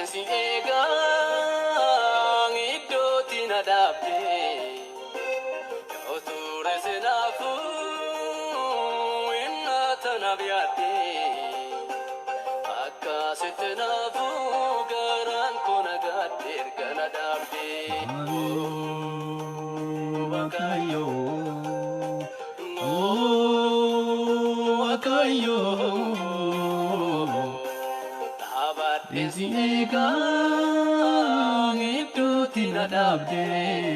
Dhaabadheen si eegaa iddootti na dhaabdee yoo ture sinaafuu innaa tanaaf yaaddee akkasitti naafuu garaan koo nagaadde erga na dhaabdee. Waaqayyo, Waaqayyo. Dhaabadheen si eegaa iddootti na dhaabdee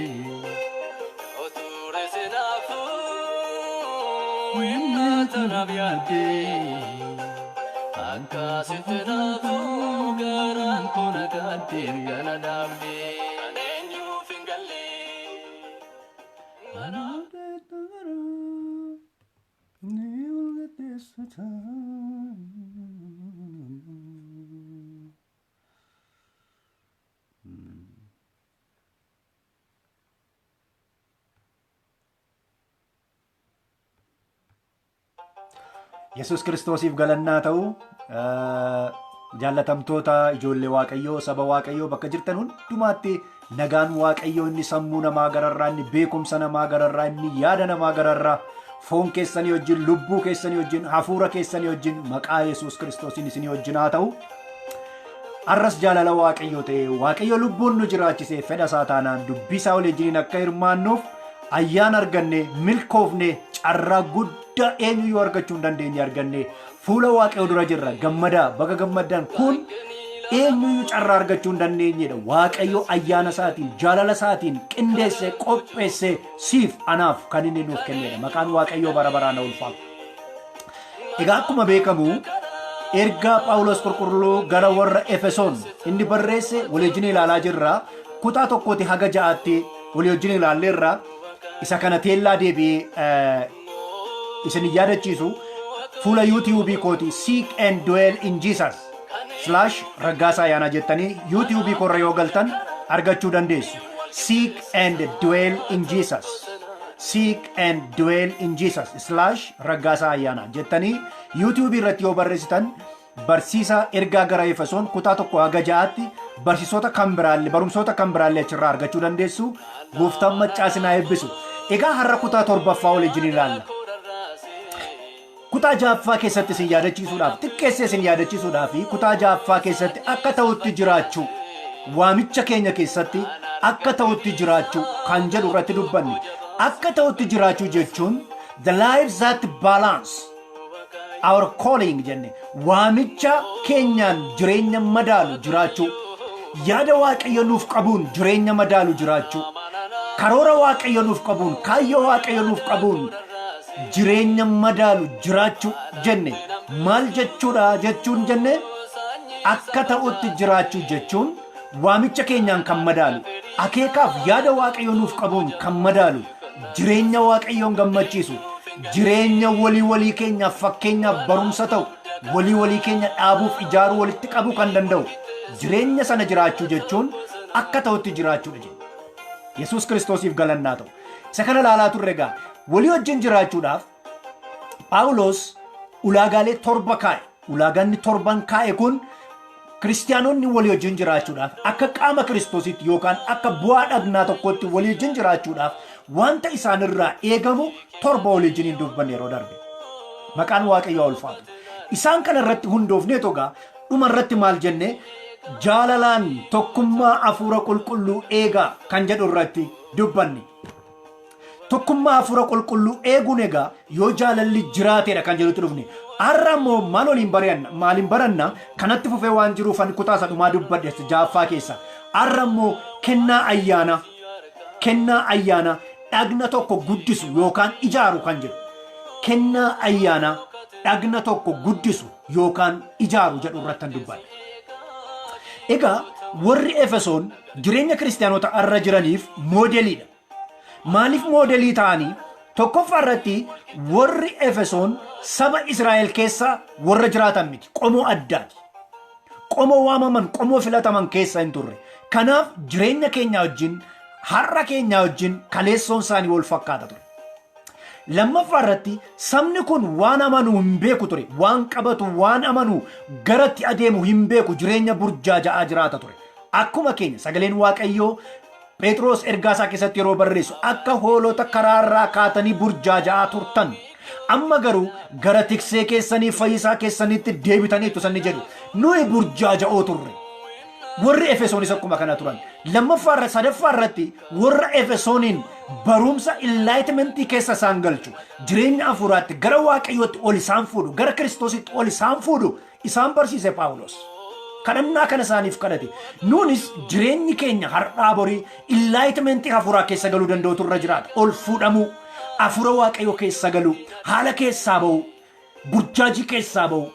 yoo ture sinaafuu innaa tanaaf yaaddee akkasitti naafuu garaan koo nagaadde erga na dhaabdee. Kan eenyuuf hin galle. Yesus Kiristoosiif galannaa ta'u. Jaallatamtoota ijoollee Waaqayyoo, saba Waaqayyoo, bakka jirtan hundumaatti nagaan Waaqayyoo inni sammuu namaa gararraa, inni beekumsa namaa gararraa, inni yaada namaa gararraa, foon keessanii wajjin, lubbuu keessanii wajjin, hafuura keessanii wajjin maqaa Yesus Kiristoosiin isinii wajjin haa ta'u. Arras jaalala Waaqayyoo ta'e, Waaqayyo lubbuun nu jiraachisee, fedha isaa taanaan dubbii isaa waliin akka hirmaannuuf ayyaana arganne, milkoofne, carraa guddaa eenyuyyuu argachuu hin dandeenye arganne fuula Waaqayyoo dura jirra. Gammadaa, baga gammaddaan. Kun eenyuyyuu carraa argachuu hin dandeenyedha. Waaqayyo ayyaana isaatiin, jaalala isaatiin qindeesse, qopheesse, siif anaaf kan inni nuuf kennedha. Maqaan Waaqayyoo bara baraan haa ulfaatu. Egaa akkuma beekamu ergaa Phaawulos qulqulluu gara warra Efesoon inni barreesse walii wajjin ilaalaa jirra. Kutaa 1tti haga 6tti walii wajjin ilaalleerra. Isa kana teellaa deebi'ee isin yaadachiisu, fuula yuutiyuubii kooti "Seek and Dwell in Jesus/Raggaasaa Ayyaanaa" jettanii yuutiyuubii koorra yoo galtan argachuu dandeessu. Seek and Dwell in Jesus. "Seek and Dwell in Jesus/Raggaasaa Ayyaanaa" jettanii yuutiyuubii irratti yoo barreessitan, barsiisa ergaa gara Efesoon kutaa 1 haga 6tti, barsiisota kan biraallee, barumsoota kan biraallee achirraa argachuu dandeessu. Gooftaan maccaa isin haa eebbisu. Egaa har'a kutaa torbaffaa waliin ilaalla. Kutaa ja'affaa keessatti isin yaadachiisuudhaaf, xiqqeessee isin yaadachiisuudhaaf, kutaa ja'affaa keessatti akka ta'utti jiraachuu, waamicha keenya keessatti akka ta'utti jiraachuu kan jedhu irratti dubbanne. Akka ta'utti jiraachuu jechuun the lives that balance our calling jenne. Waamicha keenyaan jireenya madaalu jiraachuu, yaada Waaqayyo nuuf qabuun jireenya madaalu jiraachuu, karoora Waaqayyo nuuf qabuun, kaayyoo Waaqayyo nuuf qabuun jireenya madaalu jiraachuu jenne. Maal jechuudha jechuun jenne? Akka ta'utti jiraachuu jechuun waamicha keenyaan kan madaalu, akeekaaf yaada Waaqayyo nuuf qabuun kan madaalu, jireenya Waaqayyoon gammachiisu, jireenya walii walii keenyaaf fakkeenyaaf barumsa ta'u, walii walii keenya dhaabuuf, ijaaruu, walitti qabuu kan danda'u jireenya sana jiraachuu jechuun akka ta'utti jiraachuudha jenna. Yesuus Kiristoosiif galannaa ta'u. Isa kana ilaalaa turre. Egaa walii wajjin jiraachuudhaaf Phaawulos ulaagaalee torba kaa'e. Ulaagaan torban kaa'e kun kiristiyaanonni walii wajjin jiraachuudhaaf, akka qaama Kiristoositti yookaan akka bu'aa dhagnaa tokkotti walii wajjin jiraachuudhaaf wanta isaanirraa eegamu torba walii wajjin hin dubbanne yeroo darbe. Maqaan Waaqayyoo ulfaatu. Isaan kana irratti hundoofnee togaa dhuma irratti maal jenne? Jaalalaan tokkummaa hafuura qulqulluu eegaa kan jedhu irratti dubbanne. Tokkummaa hafuura qulqulluu eeguun egaa yoo jaalalli jiraateedha kan jedhutti dhufne. Har'a immoo maal waliin bari'anna? Maaliin baranna? Kanatti fufee waan jiruuf ani kutaa isa dhumaa dubbadhe ja'affaa keessa. Har'a immoo kennaa ayyaanaa. Kennaa ayyaanaa dhagna tokko guddisu yookaan ijaaru kan jedhu. Kennaa ayyaanaa dhagna tokko guddisu yookaan ijaaru jedhu irratti kan dubbadhe. Egaa warri Efesoon jireenya kiristaanota har'a jiraniif moodeliidha. Maaliif moodelii ta'anii? Tokkoffaa irratti warri Efesoon saba Israa'el keessa warra jiraatan miti. Qomoo addaati. Qomoo waamaman, qomoo filataman keessa hin turre. Kanaaf jireenya keenya wajjin, har'a keenya wajjin kaleessoon isaanii wal fakkaata ture. Lammaffaa irratti sabni kun waan amanu hin beeku ture. Waan qabatu, waan amanu, garatti adeemu hin beeku, jireenya burjaaja'aa jiraata ture. Akkuma keenya sagaleen Waaqayyoo Phexros ergaa isaa keessatti yeroo barreessu, "Akka hoolota karaarraa kaatanii burjaaja'aa turtan. Amma garuu gara tiksee keessanii fayyisaa keessanitti deebitaniitu" sanni jedhu. Nuyi burjaaja'oo turre. Warri Efesoonis akkuma kana turan. Lammaffaa irra, sadaffaa irratti warra Efesooniin barumsa enlightenmentii keessa isaan galchu. Jireenya hafuuraatti gara Waaqayyootti ol isaan fuudhu, gara Kiristoositti ol isaan fuudhu isaan barsiise Phaawulos. Kadhannaa kana isaaniif kadhate. Nuunis jireenyi keenya har'aa borii enlightenmentii hafuuraa keessa galuu danda'utu irra jiraata. Ol fuudhamuu, hafuura Waaqayyoo keessa galuu, haala keessaa ba'uu, burjaajii keessaa ba'uu,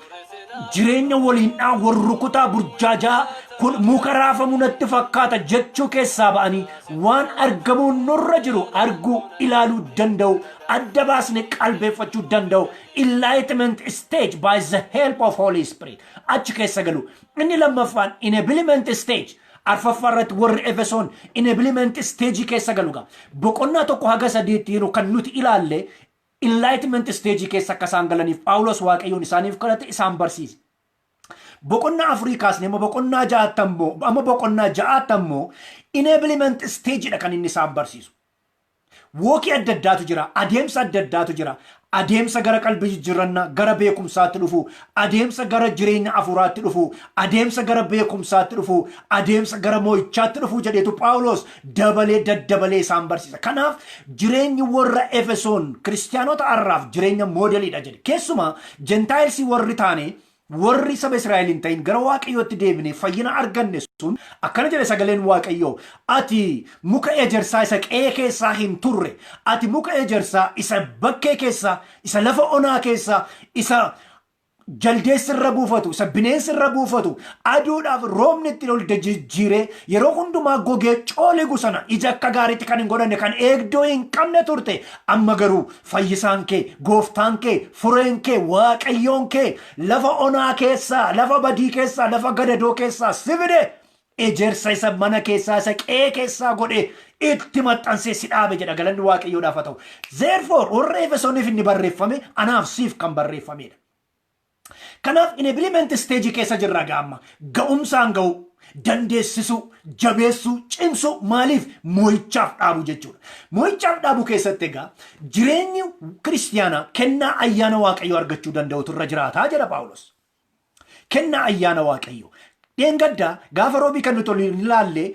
jireenya waliin dhaa wal rukutaa burjaajaa kun muka raafamu natti fakkaata jechuu keessaa ba'anii waan argamuun nurra jiru arguu, ilaaluu danda'u, adda baasne qalbeeffachuu danda'u. Enlightenment stage by the help of Holy Spirit achi keessa galu. Inni lammaffaan enablement stage. Arfaffaa irratti warri Efesoon enablement stage keessa galu gaa. Boqonnaa 1 haga 3tti yeroo kan nuti ilaalle enlightenment stage keessa akka isaan galaniif Phaawulos Waaqayyoon isaaniif kadhate, isaan barsiise. Boqonnaa 4 kaasne amma boqonnaa ja'aatti ammoo, amma boqonnaa ja'aatti ammoo enablement stageidha kan inni isaan barsiisu. Walkii adda addaatu jira, adeemsa adda addaatu jira. Adeemsa gara qalbii jijjiirrannaa, gara beekumsaatti dhufu, adeemsa gara jireenya hafuuraatti dhufu, adeemsa gara beekumsaatti dhufu, adeemsa gara mo'ichaatti dhufu jedheetu Phaawulos dabalee daddabalee isaan barsiisa. Kanaaf jireenyi warra Efesoon kiristaanota har'aaf jireenya moodeliidha jedhe. Keessumaa Gentilesii warri taane, warri saba Israa'el hin ta'in gara Waaqayyootti deebine fayyina arganne sun, akkana jedhe sagaleen Waaqayyoo: "Ati muka ejersaa isa qe'ee keessaa hin turre, ati muka ejersaa isa bakkee keessaa, isa lafa onaa keessaa, isa jaldeessi irra buufatu, isa bineensi irra buufatu, aduudhaaf roobni itti ol jijjiiree yeroo hundumaa gogee cooligu sana, ija akka gaariitti kan hin godhanne, kan eegdoo hin qabne turte. Amma garuu fayyisaan kee, gooftaan kee, fureen kee, Waaqayyoon kee lafa onaa keessaa, lafa badii keessaa, lafa gadadoo keessaa si fide, ejersa isa mana keessaa, isa qe'ee keessaa godhe itti maxxansee si dhaabe" jedha. Galanni Waaqayyoodhaaf haa ta'u. Therefore warra Efesooniif inni barreeffame anaaf siif kan barreeffamedha. Kanaaf enablement stage keessa jirra gaamma. Ga'umsaan ga'u, dandeessisuu, jabeessuu, cimsuu, maaliif mo'ichaaf dhaabu jechuudha. Mo'ichaaf dhaabu keessatti egaa jireenyi kiristiyaanaa kennaa ayyaana Waaqayyoo argachuu danda'utu irra jiraataa jedha Phaawulos. Kennaa ayyaana Waaqayyoo. Dheengaddaa gaafa roobii kan nuti waliin ilaalle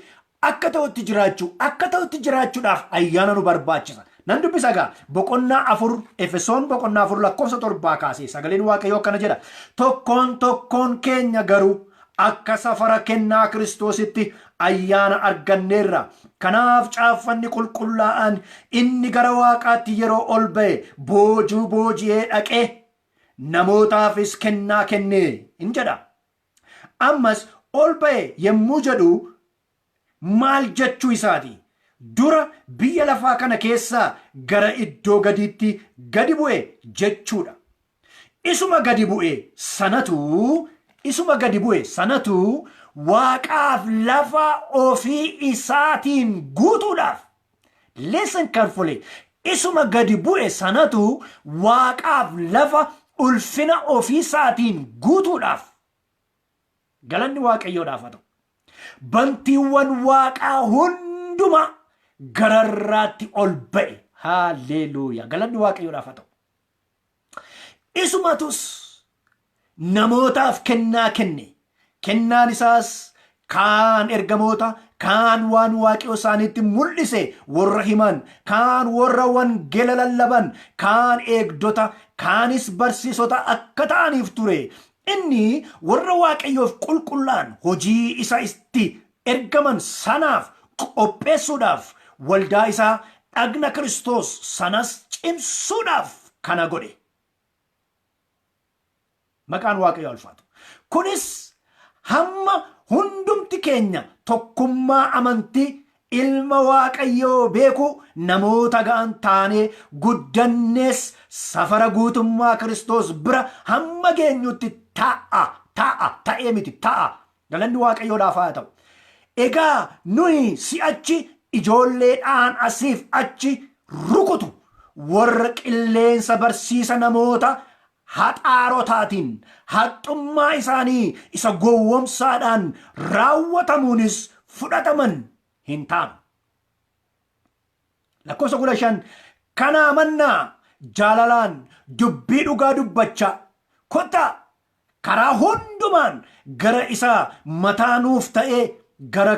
akka ta'utti jiraachuu, akka ta'utti jiraachuudhaaf ayyaana nu barbaachisa. Nan dubbisa gaa, boqonnaa 4, Efesoon boqonnaa 4 lakkoofsa 7 kaasee sagaleen Waaqayyoo akkana jedha. "Tokkoon tokkoon keenya garuu akka safara kennaa Kiristoositti ayyaana arganneerra. Kanaaf caaffanni qulqullaa'aan, 'Inni gara Waaqaatti yeroo ol ba'e boojuu booji'ee dhaqee namootaafis kennaa kenne' in jedha. Ammas ol ba'e yommuu jedhu maal jechuu isaati? Dura biyya lafaa kana keessaa gara iddoo gadiitti gadi bu'e jechuudha. Isuma gadi bu'e sanatu, isuma gadi bu'e sanatu Waaqaaf lafa ofii isaatiin guutuudhaaf." Listen carefully. Isuma gadi bu'e sanatu Waaqaaf lafa ulfina ofii isaatiin guutuudhaaf. Galanni Waaqayyoodhaaf haa ta'u. Bantiiwwan Waaqaa hundumaa gararraatti ol ba'e. Haalleluuyaa. Galanni Waaqayyoodhaaf haa ta'u. Isumatus namootaaf kennaa kenne. Kennaan isaas kaan ergamoota, kaan waan Waaqayyo isaaniitti mul'ise warra himan, kaan warra wangeela lallaban, kaan eegdota, kaanis barsiisota akka ta'aniif ture. Inni warra Waaqayyoof qulqullaa'an hojii isa itti ergaman sanaaf qopheessuudhaaf, waldaa isaa dhagna Kiristoos sanas cimsuudhaaf kana godhe. Maqaan Waaqayyo ulfaatu. Kunis hamma hundumti keenya tokkummaa amantii, ilma Waaqayyoo beekuu, namoota ga'an taanee guddannees safara guutummaa Kiristoos bira hamma geenyutti ta'a, ta'a, ta'ee miti, ta'a. Galanni Waaqayyoodhaaf haa ta'u. Egaa nuyi si'achi ijoolleedhaan asiif achi rukutu. Warra qilleensa barsiisa namoota haxaarotaatiin, haxxummaa isaanii isa gowwomsaadhaan raawwatamuunis fudhataman hin taanu. Lakkoofsa 15: Kanaa mannaa jaalalaan dubbii dhugaa dubbachaa kottaa karaa hundumaan gara isa mataa nuuf ta'ee, gara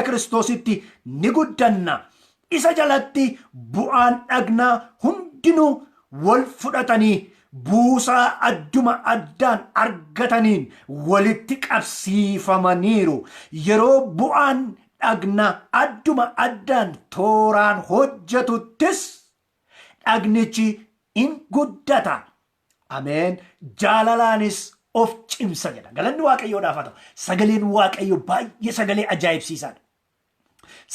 Kiristoositti ni guddanna. Isa jalatti bu'aan dhagnaa hundinuu wal fudhatanii buusaa adduma addaan argataniin walitti qabsiifamaniiru. Yeroo bu'aan dhagnaa adduma addaan tooraan hojjetuttis dhagnichi in guddata. Ameen. Jaalalaanis of cimsa jedha. Galanni Waaqayyoodhaaf haa ta'u. Sagaleen Waaqayyo baay'ee sagalee ajaa'ibsiisaadha.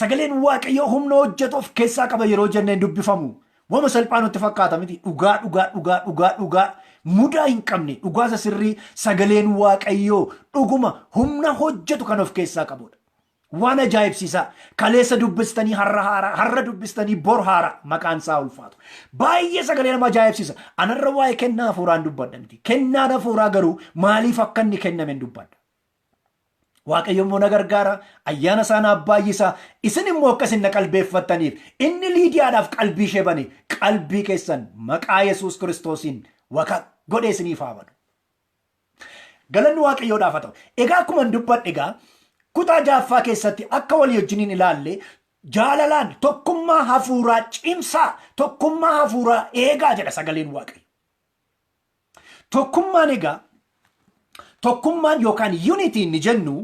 Sagaleen Waaqayyoo humna hojjetu of keessaa qaba yeroo jenneen dubbifamu. Wama salphaa nutti fakkaata miti. Dhugaa, dhugaa, dhugaa, dhugaa, dhugaa mudaa hin qabne, dhugaa isa sirrii, sagaleen Waaqayyoo dhuguma humna hojjetu kan of keessaa qabudha. Waan ajaa'ibsiisaa. Kaleessa dubbistanii har'a haaraa, har'a dubbistanii bor haaraa, maqaan isaa ulfaatu. Baay'ee sagalee nama ajaa'ibsiisa. Anarra waa'ee kennaa hafuuraan dubbadha miti. Kennaan hafuuraa garuu maaliif akka inni kenname hin dubbadha. Waaqayyo immoo na gargaara, ayyaana isaa naaf baay'isa. Isin immoo akka isin na qalbeeffattaniif, inni Liidiyaadhaaf qalbii ishee bane, qalbii keessan maqaa Yesuus Kiristoosiin waka godhee isiniif haa banu. Galanni Waaqayyoodhaaf haa ta'u. Egaa akkuma dubbadhe, egaa kutaa jaaffaa keessatti akka walii wajjiniin ilaalle, jaalalaan tokkummaa hafuuraa cimsaa, tokkummaa hafuuraa eegaa jedha sagaleen Waaqayyo. Tokkummaan egaa, tokkummaan yookaan unity inni jennu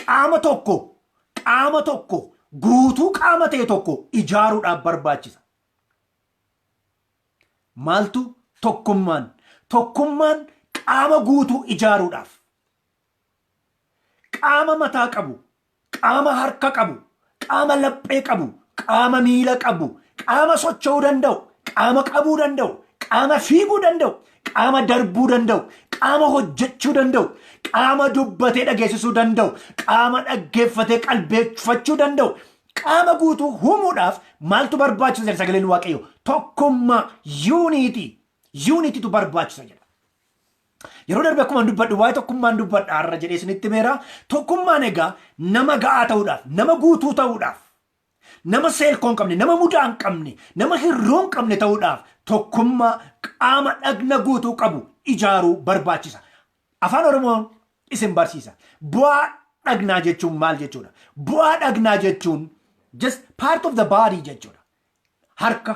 qaama tokko guutuu qaama ta'e tokko ijaaruudhaaf barbaachisa. Maaltu tokkummaan? Tokkummaan qaama guutuu ijaaruudhaaf, qaama mataa qabu, qaama harka qabu, qaama laphee qabu, qaama miila qabu, qaama socho'uu danda'u, qaama qabuu danda'u, qaama fiiguu danda'u, qaama darbuu danda'u, qaama hojjechuu danda'u, qaama dubbatee dhageessisuu danda'u, qaama dhaggeeffatee qalbeeffachuu danda'u, qaama guutuu uumuudhaaf maaltu barbaachisa jedha sagaleen Waaqayyo? Tokkummaa, unity, unitytu barbaachisa jedha. Yeroo darbe akkuma dubbadhu, waa'ee tokkummaan dubbadha har'a jedhee isinitti meera. Tokkummaan egaa nama ga'aa ta'uudhaaf, nama guutuu ta'uudhaaf, nama seelkoo hin qabne, nama mudaa hin qabne, nama hirruu hin qabne ta'uudhaaf tokkummaa qaama dhagna guutuu qabu ijaaruu barbaachisa. Afaan Oromoon isin barsiisa. Bu'aa dhagnaa jechuun maal jechuudha? Bu'aa dhagnaa jechuun just part of the body jechuudha. Harka,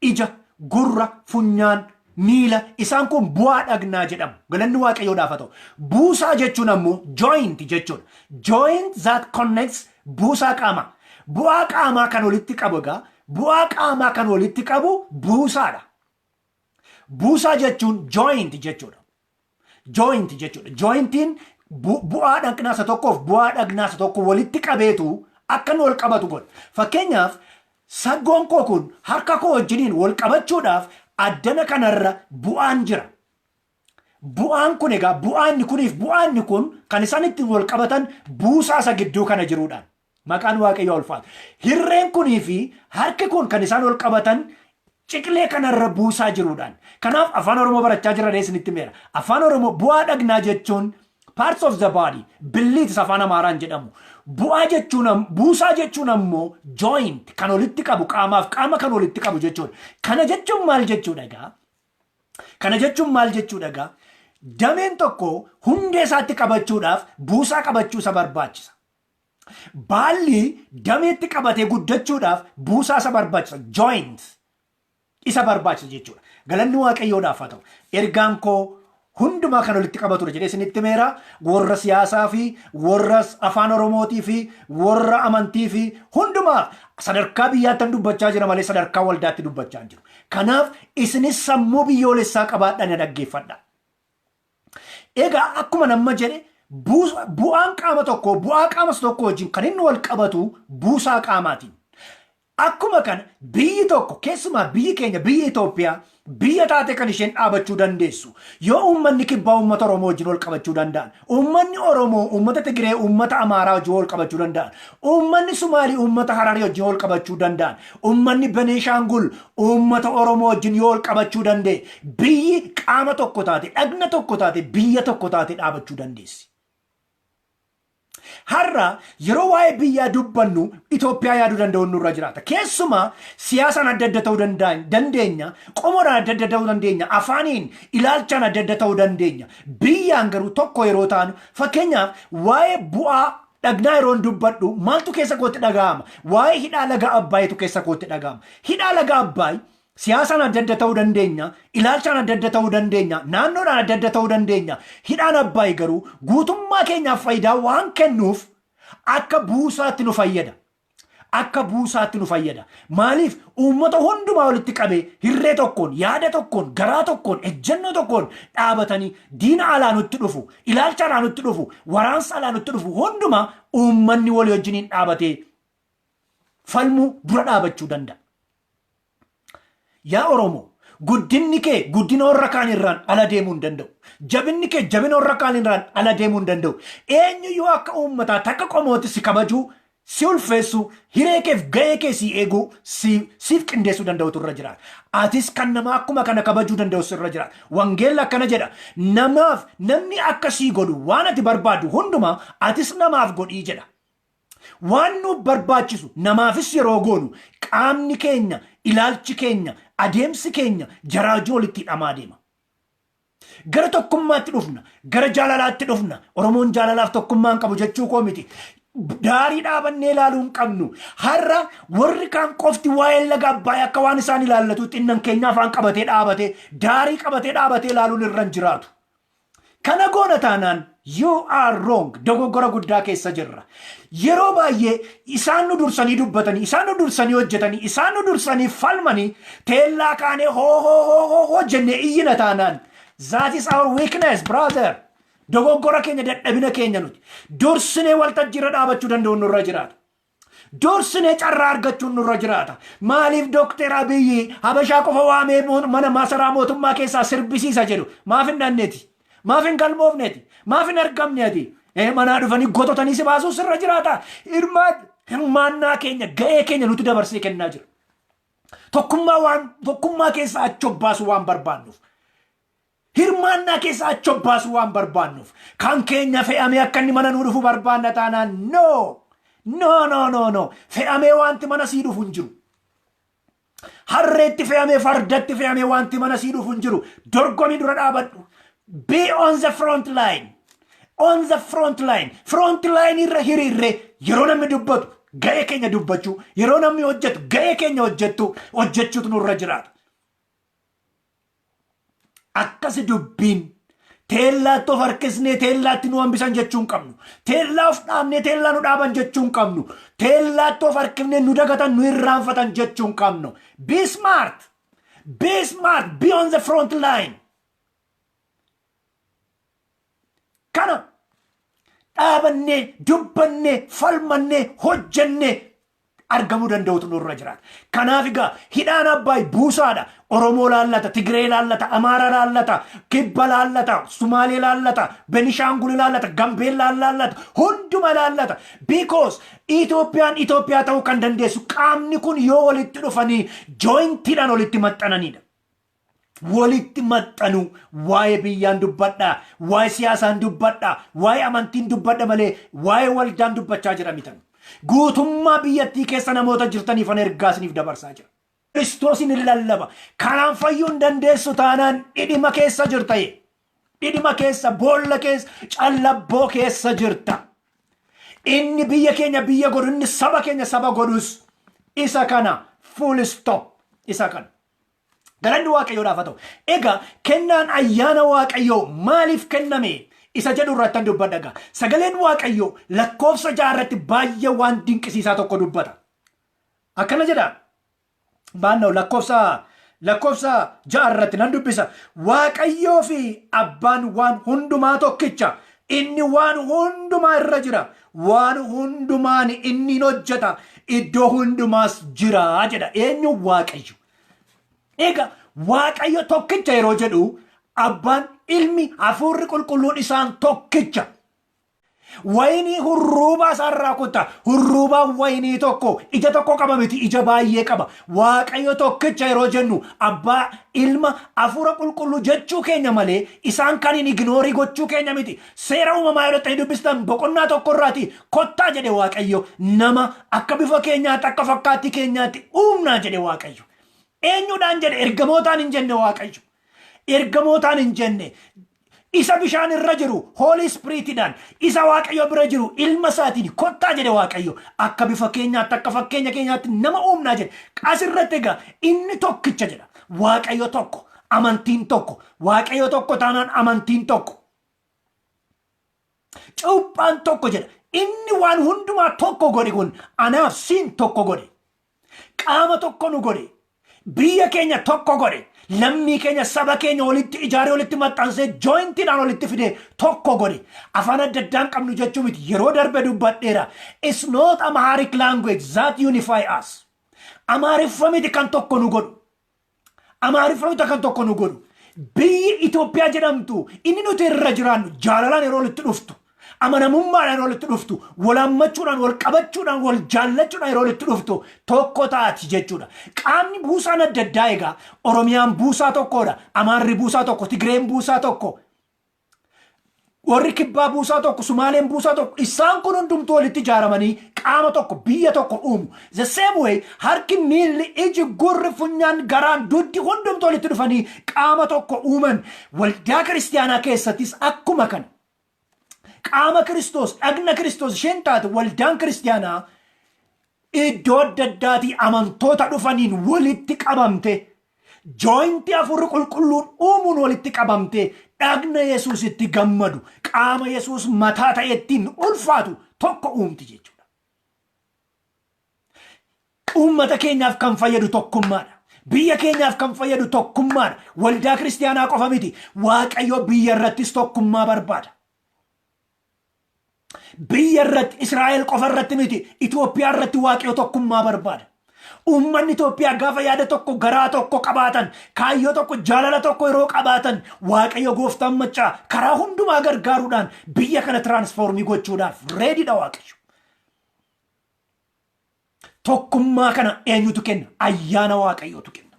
ija, gurra, funyaan, miila, isaan kun bu'aa dhagnaa jedhamu. Galanni Waaqayyoodhaaf haa ta'u. Buusaa jechuun ammoo joint jechuudha. Joint that connects buusaa qaamaa. Bu'aa qaamaa kan walitti qabu egaa, bu'aa qaamaa kan walitti qabu buusaadha. Buusaa jechuun joint jechuudha. Joint jechuudha. Jointiin bu'aa dhagnaa isa tokkoof bu'aa dhagnaa isa tokko walitti qabeetu akka inni wal qabatu godha. Fakkeenyaaf, saggoon koo kun harka koo wajjiniin wal qabachuudhaaf addana kanarra bu'aan jira. Bu'aan kun egaa, bu'aan kuniif bu'aan kun kan isaan ittiin wal qabatan buusaa isa gidduu kana jiruudhaan. Maqaan Waaqayyoo ulfaatu. Hirreen kunii fi harki kun kan isaan wal qabatan ciqilee kanarra buusaa jiruudhaan. Kanaaf afaan Oromoo barachaa jira isinitti meera. Afaan Oromoo bu'aa dhagnaa jechuun parts of the body, billiitis afaan Amaaraan jedhamu. Bu'aa jechuun, buusaa jechuun ammoo joint kan walitti qabu, qaamaaf qaama kan walitti qabu jechuudha. Kana jechuun maal jechuudha egaa? Kana jechuun maal jechuudha egaa? Dameen tokko hundee isaatti qabachuudhaaf buusaa qabachuu isa barbaachisa. Baalli dameetti qabatee guddachuudhaaf buusaa isa barbaachisa. Joint isa barbaachisa jechuudha. Galanni Waaqayyoodhaaf haa ta'u. Ergaan koo hundumaa kan walitti qabatudha jedhee isinitti meera. Warra siyaasaa fi warra afaan Oromootii fi warra amantii fi hundumaa, sadarkaa biyyaatti dubbachaa jira malee sadarkaa waldaatti dubbachaa hin jiru. Kanaaf isinis sammuu biyyoolessaa qabaadhaan dhaggeeffadha. Egaa akkuma nama jedhe, bu'aan qaama tokko bu'aa qaama tokko wajjin kan inni wal qabatu buusaa qaamaatiin. Akkuma kana biyyi tokko, keessumaa biyyi keenya, biyyi Itoophiyaa Biyya taate kan isheen dhaabachuu dandeessu yoo uummanni Kibbaa uummata Oromoo wajjin wal qabachuu danda'an, uummanni Oromoo uummata Tigiree, uummata Amaaraa wajjin wal qabachuu danda'an, uummanni Sumaalii uummata Hararii wajjin wal qabachuu danda'an, uummanni Beneeshaangul uummata Oromoo wajjin yoo wal qabachuu danda'e, biyyi qaama tokko taate, dhagna tokko taate, biyya tokko taate dhaabachuu dandeessi. Har'a yeroo waa'ee biyyaa dubbannu Itoophiyaa yaaduu danda'uun nurra jiraata. Keessumaa siyaasaan adda adda ta'uu dandeenya, qomoodhaan adda adda ta'uu dandeenya, afaaniin, ilaalchaan adda adda ta'uu dandeenya. Biyyaan garuu tokko yeroo taanu, fakkeenyaaf waa'ee bu'aa dhagnaa yeroon dubbadhu maaltu keessa kootti dhaga'ama? Waa'ee hidhaa laga Abbaayitu keessa kootti dhaga'ama. Hidhaa laga Abbaay siyaasaan adda adda ta'uu dandeenya, ilaalchaan adda adda ta'uu dandeenya, naannoodhaan adda adda ta'uu dandeenya. Hidhaan Abbaay garuu guutummaa keenyaaf faayidaa waan kennuuf akka buusaatti nu fayyada. Akka buusaatti nu fayyada. Maaliif? Uummata hundumaa walitti qabee hirree tokkoon, yaada tokkoon, garaa tokkoon, ejjennoo tokkoon dhaabatanii diina alaa nutti dhufu, ilaalcha alaa nutti dhufu, waraansa alaa nutti dhufu hundumaa uummanni walii wajjiniin dhaabatee falmuu dura dhaabachuu danda'a. Yaa Oromoo, guddinni kee guddina warra kaan irraan ala deemuu hin danda'u. Jabinni kee jabina warra kaan irraan ala deemuu hin danda'u. Eenyuyyuu akka uummataa takka qomootti si kabajuu, si ulfeessuu, hiree keef ga'ee kee si eeguu, siif qindeessuu danda'utu irra jiraata. Atis kan namaa akkuma kana kabajuu danda'u sirra jiraata. Wangeelli akkana jedha: namaaf namni akka sii godhu waan ati barbaaddu hundumaa atis namaaf godhii jedha. Waan nuuf barbaachisu namaafis yeroo goonu qaamni keenya, ilaalchi keenya, adeemsi keenya jaraa wajjin walitti hidhamaa deema. Gara tokkummaatti dhufna, gara jaalalaatti dhufna. Oromoon jaalalaaf tokkummaa hin qabu jechuu koo miti. Daarii dhaabannee ilaaluu hin qabnu. Har'a warri kaan qofti waa'een laga Abbaay akka waan isaan ilaallatutti innan keenya afaan qabatee dhaabatee, daarii qabatee dhaabatee ilaaluun irra hin jiraatu. Kana goona taanaan you are wrong, dogoggora guddaa keessa jirra. Yeroo baay'ee isaan nu dursanii dubbatanii, isaan nu dursanii hojjetanii, isaan nu dursanii falmanii, teellaa kaanee hoo hoo hoo hoo hoo jennee iyyina taanaan, that is our weakness, brother. Dogoggora keenya, dadhabina keenya nuti. Dursinee waltajjiirra dhaabachuu danda'u nurra jiraata. Dursinee carraa argachuun nurra jiraata. Maaliif Dookter Abiyyi Habashaa qofa waamee mana masaraa mootummaa keessaa sirbisiisa jedhu? Maaf hin dhanneeti? Maaf hin galmoofneeti? Maaf hin argamneeti? Manaa dhufanii gototanii si baasuu sirra jiraata. Hirmaannaa keenya, ga'ee keenya nuti dabarsee kennaa jira. Tokkummaa waan tokkummaa keessaa achi obbaasuu waan barbaannuuf. Hirmaannaa keessaa achi obbaasuu waan barbaannuuf. Kan keenya fe'amee akka inni mana nuu dhufu barbaanna taanaan, no. No, no, no, no. Fe'amee wanti mana sii dhufu hin jiru. Harreetti fe'amee, fardatti fe'amee wanti mana sii dhufu hin jiru. Dorgomii dura dhaabadhu. Be on the front line. On the front line. Front line irra hiriirree yeroo namni dubbatu ga'ee keenya dubbachuu, yeroo namni hojjetu ga'ee keenya hojjettu hojjechuutu nurra jiraata. Akkasi dubbiin teellaatti of harkisnee teellaatti nu hambisan jechuu hin qabnu. Teellaa of dhaabnee teellaa nu dhaaban jechuu hin qabnu. Teellaatti of harkifnee nu dagatan, nu irraanfatan jechuu hin qabnu. Be smart. Be smart. Be on the front line. Kana dhaabannee, dubbannee, falmannee, hojjennee argamuu danda'utu nurra jiraata. Kanaaf egaa hidhaan Abbaay buusaadha. Oromoo laallata, Tigree laallata, Amaara laallata, Kibba laallata, Sumaalee laallata, Benishaangul laallata, Gambeellaa laallata, hunduma laallata. Because Itoophiyaan Itoophiyaa ta'uu kan dandeessu qaamni kun yoo walitti dhufanii jointiidhaan walitti maxxananidha. Walitti maxxanuu. Waa'ee biyyaan dubbadha, waa'ee siyaasaan dubbadha, waa'ee amantiin dubbadha malee waa'ee waldaan dubbachaa jira mitan. Guutummaa biyyattii keessa namoota jirtaniif an ergaa isiniif dabarsaa jira. Kiristoosin hin lallaba. Kanaan fayyuu hin dandeessu taanaan dhidhima keessa jirta. Dhidhima keessa, boolla keessa, callabboo keessa jirta. Inni biyya keenya biyya godhu, inni saba keenya saba godhus isa kana. Full stop. Isa kana. Galanni Waaqayyoodhaaf haa ta'u. Egaa kennaan ayyaana Waaqayyoo maaliif kenname isa jedhu irratti kan dubbadha egaa. Sagaleen Waaqayyoo lakkoofsa 6 irratti baay'ee waan dinqisiisaa tokko dubbata. Akkana jedha. Baannoo lakkoofsa 6 irratti nan dubbisa. Waaqayyoo fi abbaan waan hundumaa tokkicha. Inni waan hundumaa irra jira. Waan hundumaan inni hin hojjeta. Iddoo hundumaas jira jedha. Eenyu? Waaqayyo. Egaa Waaqayyo tokkicha yeroo jedhu, abbaan, ilmi, hafuurri qulqulluun isaan tokkicha. Wayinii hurruubaa isaarraa kutta. Hurruubaan wayinii tokko ija tokko qaba miti, ija baay'ee qaba. Waaqayyo tokkicha yeroo jennu abbaa, ilma, hafuura qulqulluu jechuu keenya malee isaan kan hin ignore gochuu keenya miti. Seera Uumamaa yeroo ta'e dubbistan, boqonnaa tokko irraati kottaa jedhe Waaqayyo, nama akka bifa keenyaatti, akka fakkaattii keenyaatti uumnaa jedhe Waaqayyo. Eenyuudhaan jedhe? Ergamootaan hin jenne Waaqayyo. Ergamootaan hin jenne. Isa bishaan irra jiru Holy Spiritidhaan, isa Waaqayyo bira jiru ilma isaatiin kottaa jedhe Waaqayyo, akka bifa keenyaatti, akka fakkeenya keenyaatti nama uumnaa jedhe. Asirratti egaa inni tokkicha jedha. Waaqayyo tokko, amantiin tokko. Waaqayyo tokko taanaan amantiin tokko. Cuuphaan tokko jedha. Inni waan hundumaa tokko godhe kun anaaf siin tokko godhe. Qaama tokko nu godhe. Biyya keenya tokko godhe. Lammii keenya, saba keenya walitti ijaaree, walitti maxxansee, jointiidhaan walitti fidee tokko godhe. Afaan adda addaan qabnu jechuu miti. Yeroo darbe dubbadheera. It's not Amharic language that unify us. Amaariffa miti kan tokko nu godhu. Amaariffa miti kan tokko nu godhu. Biyyi Itoophiyaa jedhamtu inni nuti irra jiraannu jaalalaan yeroo walitti dhuftu, amanamummaadhaan yeroo walitti dhuftu, wal hammachuudhaan, wal qabachuudhaan, wal jaallachuudhaan yeroo walitti dhuftu tokko taati jechuudha. Qaamni buusaan adda addaa egaa Oromiyaan buusaa tokkodha. Amaarri buusaa tokko, Tigreen buusaa tokko, warri kibbaa buusaa tokko, Sumaaleen buusaa tokko, isaan kun hundumtuu walitti ijaaramanii qaama tokko, biyya tokko uumu. The same way, harki, miilli, iji, gurri, funyaan, garaan, duddi hundumtuu walitti dhufanii qaama tokko uuman. Waldaa kiristiyaanaa keessattis akkuma kana. Qaama Kiristoos, dhagna Kiristoos isheen taate waldaan kiristiyaanaa iddoo adda addaatii amantoota dhufaniin walitti qabamte, jointii hafuurri qulqulluun uumuun walitti qabamte, dhagna Yesuus itti gammadu, qaama Yesuus mataa ta'ettiin ulfaatu tokko uumti jechuudha. Uummata keenyaaf kan fayyadu tokkummaadha. Biyya keenyaaf kan fayyadu tokkummaadha. Waldaa kiristiyaanaa qofa miti. Waaqayyo biyya irrattis tokkummaa barbaada. Biyya irratti, Israa'el qofa irratti miti. Itoophiyaa irratti Waaqayyo tokkummaa barbaada. Uummanni Itoophiyaa gaafa yaada tokko, garaa tokko qabaatan, kaayyoo tokko, jaalala tokko yeroo qabaatan, Waaqayyo gooftaan maccaa karaa hundumaa gargaaruudhaan biyya kana transform gochuudhaaf readydha Waaqayyo. Tokkummaa kana eenyutu kenna? Ayyaana Waaqayyootu kenna.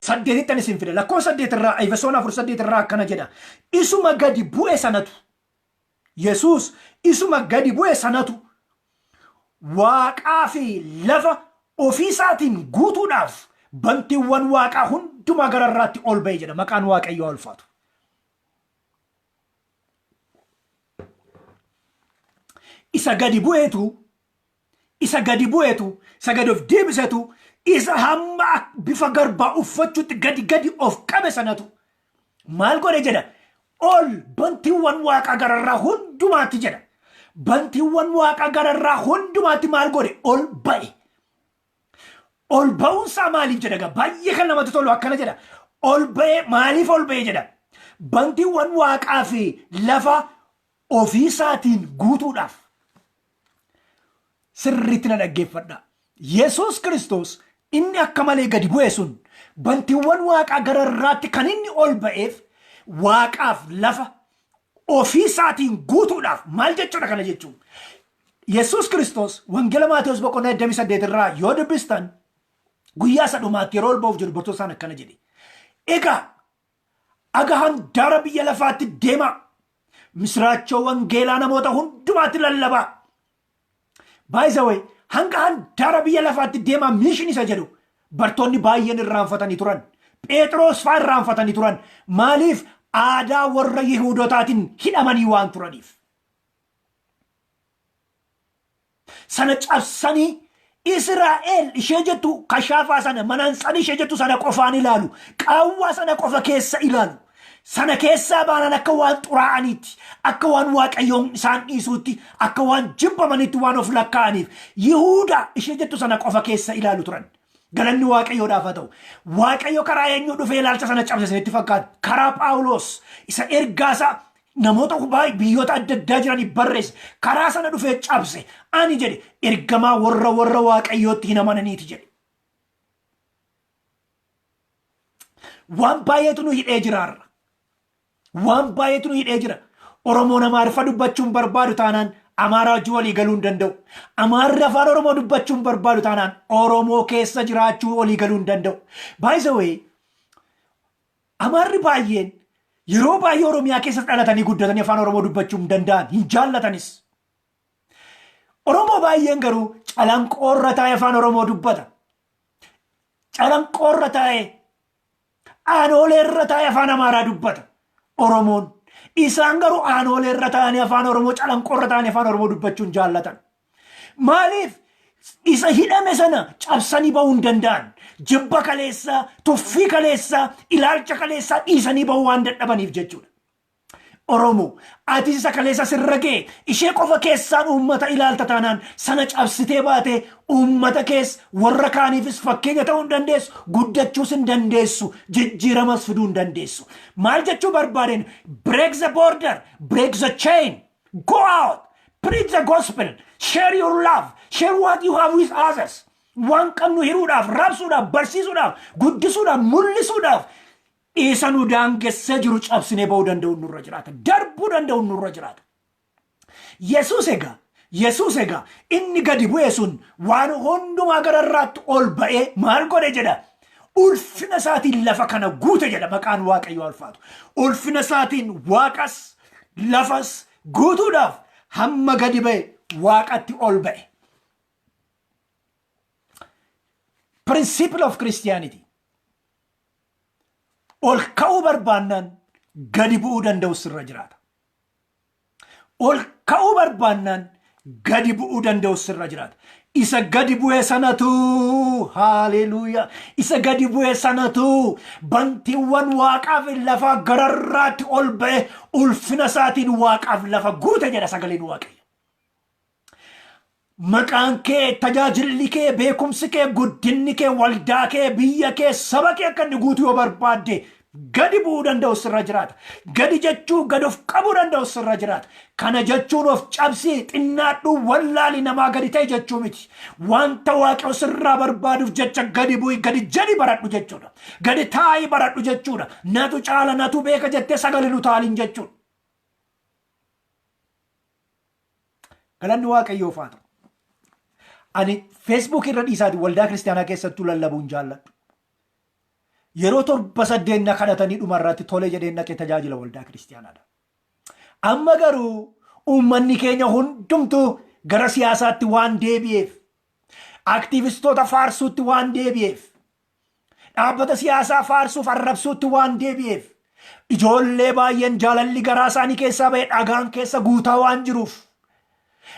Saddeetittan isin fida. Lakkoofsa 8 irraa, Efesoon 4:8 irraa akkana jedha. Isuma gadi bu'e sanatu, Yesuus isuma gadi bu'e sanatu, waaqaa fi lafa ofii isaatiin guutuudhaaf bantiiwwan waaqaa hundumaa gararraatti ol ba'e jedha. Maqaan Waaqayyoo haa ulfaatu. Isa gadi bu'eetu, isa gadi bu'eetu, isa gadi of deebisetu, isa hamma bifa garbaa uffachuutti gadi gadi of qabe sanatu maal godhe jedha? Ol bantiiwwan waaqaa gararraa hundumaatti jedha. Bantiiwwan waaqaa gararraa hundumaatti maal godhe? Ol ba'e. Ol ba'uunsaa maaliif jedha gaa? Baay'ee kan namatti tolu akkana jedha. Ol ba'e, maaliif ol ba'e jedha? Bantiiwwan waaqaa fi lafa ofiisaatiin guutuudhaaf. Sirriitti na dhaggeeffadha. Yesuus Kiristoos inni akka malee gadi bu'e sun bantiiwwan waaqaa gararraatti kan inni ol ba'eef waaqaaf lafa ofiisaatiin guutuudhaaf. Maal jechuudha kana jechuun? Yesuus Kiristoos Wangeela Maatewos boqonnaa 28 irraa yoo dubbistan, guyyaa isa dhumaatti yeroo ol ba'uuf jedhu bartoota isaan akkana jedhe. Egaa aga handaara biyya lafaatti deemaa, misiraachoo wangeelaa namoota hundumaatti lallabaa. By the way, hanga handaara biyya lafaatti deemaa mission isa jedhu bartoonni baay'een irraanfatanii turan. Phexros faa irraanfatanii turan. Maaliif? Aadaa warra Yihuudotaatiin hidhamanii waan turaniif. Sana cabsanii Israa'el ishee jettu kashaafaa sana, manantsanii ishee jettu sana qofaan ilaalu. Qaawwaa sana qofa keessa ilaalu. Sana keessaa baanaan akka waan xuraa'aniitti, akka waan Waaqayyoon isaan dhiisuutti, akka waan jibbamaniitti waan of lakkaa'aniif Yihuudaa ishee jettu sana qofa keessa ilaalu turan. Galanni Waaqayyoodhaaf haa ta'u. Waaqayyo karaa eenyuu dhufee ilaalcha sana cabse isinitti fakkaata? Karaa Phaawulos isa ergaasaa namoota biyyoota adda addaa jiraniif barreesse. Karaa sana dhufee cabse. Ani jedhe, ergamaa warra Waaqayyootti hin amananiiti jedhe. Waan baay'eetu nu hidhee jira har'a. Waan baay'eetu nu hidhee jira. Oromoon Amaariffa dubbachuu hin barbaadu taanaan Amaaraa wajjin walii galuu hin danda'u. Amaarri afaan Oromoo dubbachuu hin barbaadu taanaan Oromoo keessa jiraachuu walii galuu hin danda'u. By the way, Amaarri baay'een yeroo baay'ee Oromiyaa keessa dhalatanii guddatanii afaan Oromoo dubbachuu hin danda'an, hin jaallatanis. Oromoo baay'een garuu calanqoorra taa'ee afaan Oromoo dubbata. Calanqoorra taa'ee, aanooleerra taa'ee afaan Amaaraa dubbata. Oromoon. Isaan garuu aanooleerra taa'anii afaan Oromoo, calanqoorra taa'anii afaan Oromoo dubbachuu hin jaallatan. Maaliif? Isa hidhame sana cabsanii bahuu hin danda'an. Jibba kaleessaa, tuffii kaleessaa, ilaalcha kaleessaa dhiisanii bahuu waan dadhabaniif jechuudha. Oromoo, atis isa kaleessa sirra ga'e ishee qofa keessaan uummata ilaalta taanaan sana cabsitee baatee uummata kees warra kaaniifis fakkeenya ta'uu hin dandeessu, guddachuus hin dandeessu, jijjiiramas fiduu hin dandeessu. Maal jechuu barbaadeen? Break the border, break the chain, go out, preach the gospel, share your love, share what you have with others. Waan qabnu hiruudhaaf, raabsuudhaaf, barsiisuudhaaf, guddisuudhaaf, mul'isuudhaaf isa nu daangessee jiru cabsinee ba'uu danda'u nurra jiraata. Darbuu danda'u nurra jiraata. Yesuus egaa inni gadi bu'e sun waan hundumaa gararraatti ol ba'ee maal godhe jedha? Ulfina isaatiin lafa kana guute jedha. Maqaan Waaqayyoo ulfaatu. Ulfina isaatiin waaqas lafas guutuudhaaf hamma gadi ba'e waaqatti ol ba'e. Principle of Christianity. Ol ka'uu barbaannaan gadi bu'uu danda'u sirra jiraata. Ol ka'uu barbaannaan gadi bu'uu danda'u sirra jiraata. Isa gadi bu'e sanatu, haaleluuyaa, isa gadi bu'e sanatu bantiiwwan waaqaaf lafaa gararraatti ol ba'e ulfina isaatiin waaqaaf lafa guute jedha sagaleen Waaqayyo. Maqaan kee, tajaajilli kee, beekumsi kee, guddinni kee, waldaa kee, biyya kee, saba kee akka inni guutuu yoo barbaadde gadi bu'uu danda'u sirra jiraata. Gadi jechuu, gad of qabuu danda'u sirra jiraata. Kana jechuun of cabsii, xinnaadhuu, wallaali, namaa gadi ta'e jechuu miti. Wanta Waaqayyo sirraa barbaaduuf jecha gadi bu'i, gadi jedhi baradhu jechuudha. Gadi taa'ii baradhu jechuudha. Natu caala, natu beeka jettee sagalee nu taaliin jechuudha. Galanni Waaqayyoof haa ta'u. Ani Facebook irra dhiisaati waldaa kiristaanaa keessattuu lallabuun jaalladhu. Yeroo torba saddeet na kadhatanii dhumarratti tole jedheen dhaqee tajaajila waldaa kiristaanaadha. Amma garuu uummanni keenya hundumtuu gara siyaasaatti waan deebi'eef, aktiivistoota faarsuutti waan deebi'eef, dhaabbata siyaasaa faarsuuf arrabsuutti waan deebi'eef, ijoollee baay'een jaalalli garaa isaanii keessaa ba'e dhagaan keessa guutaa waan jiruuf,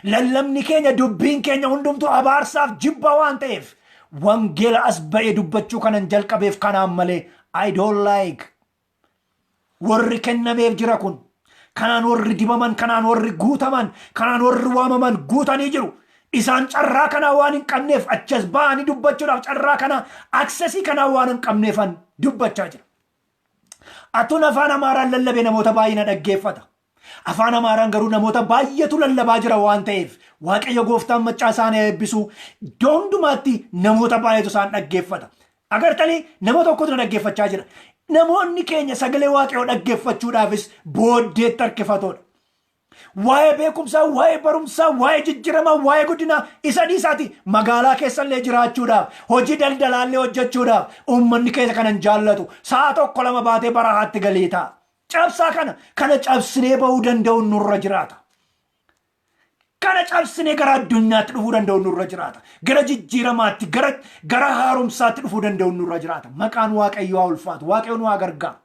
lallabni keenya, dubbiin keenya hundumtuu abaarsaaf jibba waan ta'eef, wangeela as ba'ee dubbachuu kanan jalqabeef kanaan malee I don't like. Warri kennameef jira kun, kanaan warri dibaman, kanaan warri guutaman, kanaan warri waamaman guutanii jiru. Isaan carraa kanaa waan hin qabneef, achas ba'anii dubbachuudhaaf carraa kanaa, access kanaa waan hin qabneefan dubbachaa jira. Atuun afaan Amaaraan lallabee namoota baay'ee na dhaggeeffata. Afaan Amaaraan garuu namoota baay'eetu lallabaa jira waan ta'eef, Waaqayyo gooftaan maccaa isaan eebbisu, iddoo hundumaatti namoota baay'eetu isaan dhaggeeffata. Agartanii, nama tokkotu na dhaggeeffachaa jira. Namoonni keenya sagalee Waaqayyoo dhaggeeffachuudhaafis booddeetti harkifatoodha. Waa'ee beekumsaa, waa'ee barumsaa, waa'ee jijjiiramaa, waa'ee guddinaa isa dhiisaati magaalaa keessallee jiraachuudhaaf, hojii daldalaallee hojjechuudhaaf uummanni keessa kanan jaallatu sa'a tokko lama baatee barahaatti galee ta'a. Cabsaa kana, kana cabsinee ba'uu danda'u nurra jiraata. Kana cabsinee gara addunyaatti dhufuu danda'u nurra jiraata. Gara jijjiiramaatti, gara haaromsaatti dhufuu danda'u nurra jiraata. Maqaan Waaqayyoo haa ulfaatu. Waaqayyo nu haa gargaaru.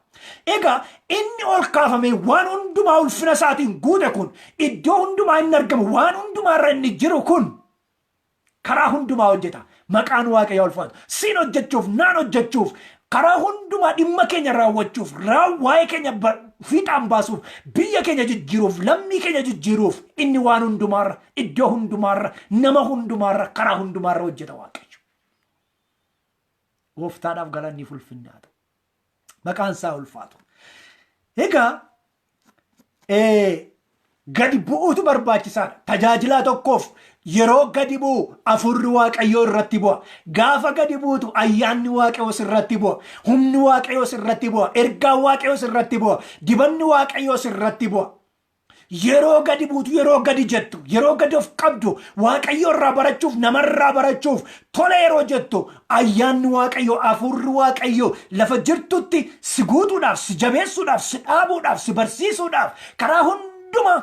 Egaa inni ol kaafamee waan hundumaa ulfina isaatiin guute kun, iddoo hundumaa inni argamu, waan hundumaa irra inni jiru kun karaa hundumaa hojjeta. Maqaan Waaqayyoo ulfaatu. Siin hojjechuuf, naan hojjechuuf, karaa hundumaa dhimma keenya raawwachuuf, waa'ee keenya fiixaan baasuuf, biyya keenya jijjiiruuf, lammii keenya jijjiiruuf inni waan hundumaarra, iddoo hundumaarra, nama hundumaarra, karaa hundumaarra hojjeta Waaqayyo. Gooftaadhaaf galanni ulfinni haa ta'u. Maqaan isaa ulfaatu. Egaa Gadi bu'uutu barbaachisaadha. Tajaajilaa tokkoof yeroo gadi bu'u Hafuurri Waaqayyoo irratti bu'a. Gaafa gadi buutu ayyaanni Waaqayyoo sirratti bu'a. Humni Waaqayyoo sirratti bu'a. Ergaan Waaqayyoo sirratti bu'a. Dibanni Waaqayyoo sirratti bu'a. Yeroo gadi buutu, yeroo gadi jettu, yeroo gadi of qabdu, Waaqayyo irraa barachuuf, namarraa barachuuf tole yeroo jettu, ayyaanni Waaqayyoo, Hafuurri Waaqayyoo lafa jirtutti si guutuudhaaf, si jabeessuudhaaf, si dhaabuudhaaf, si barsiisuudhaaf, karaa hundumaa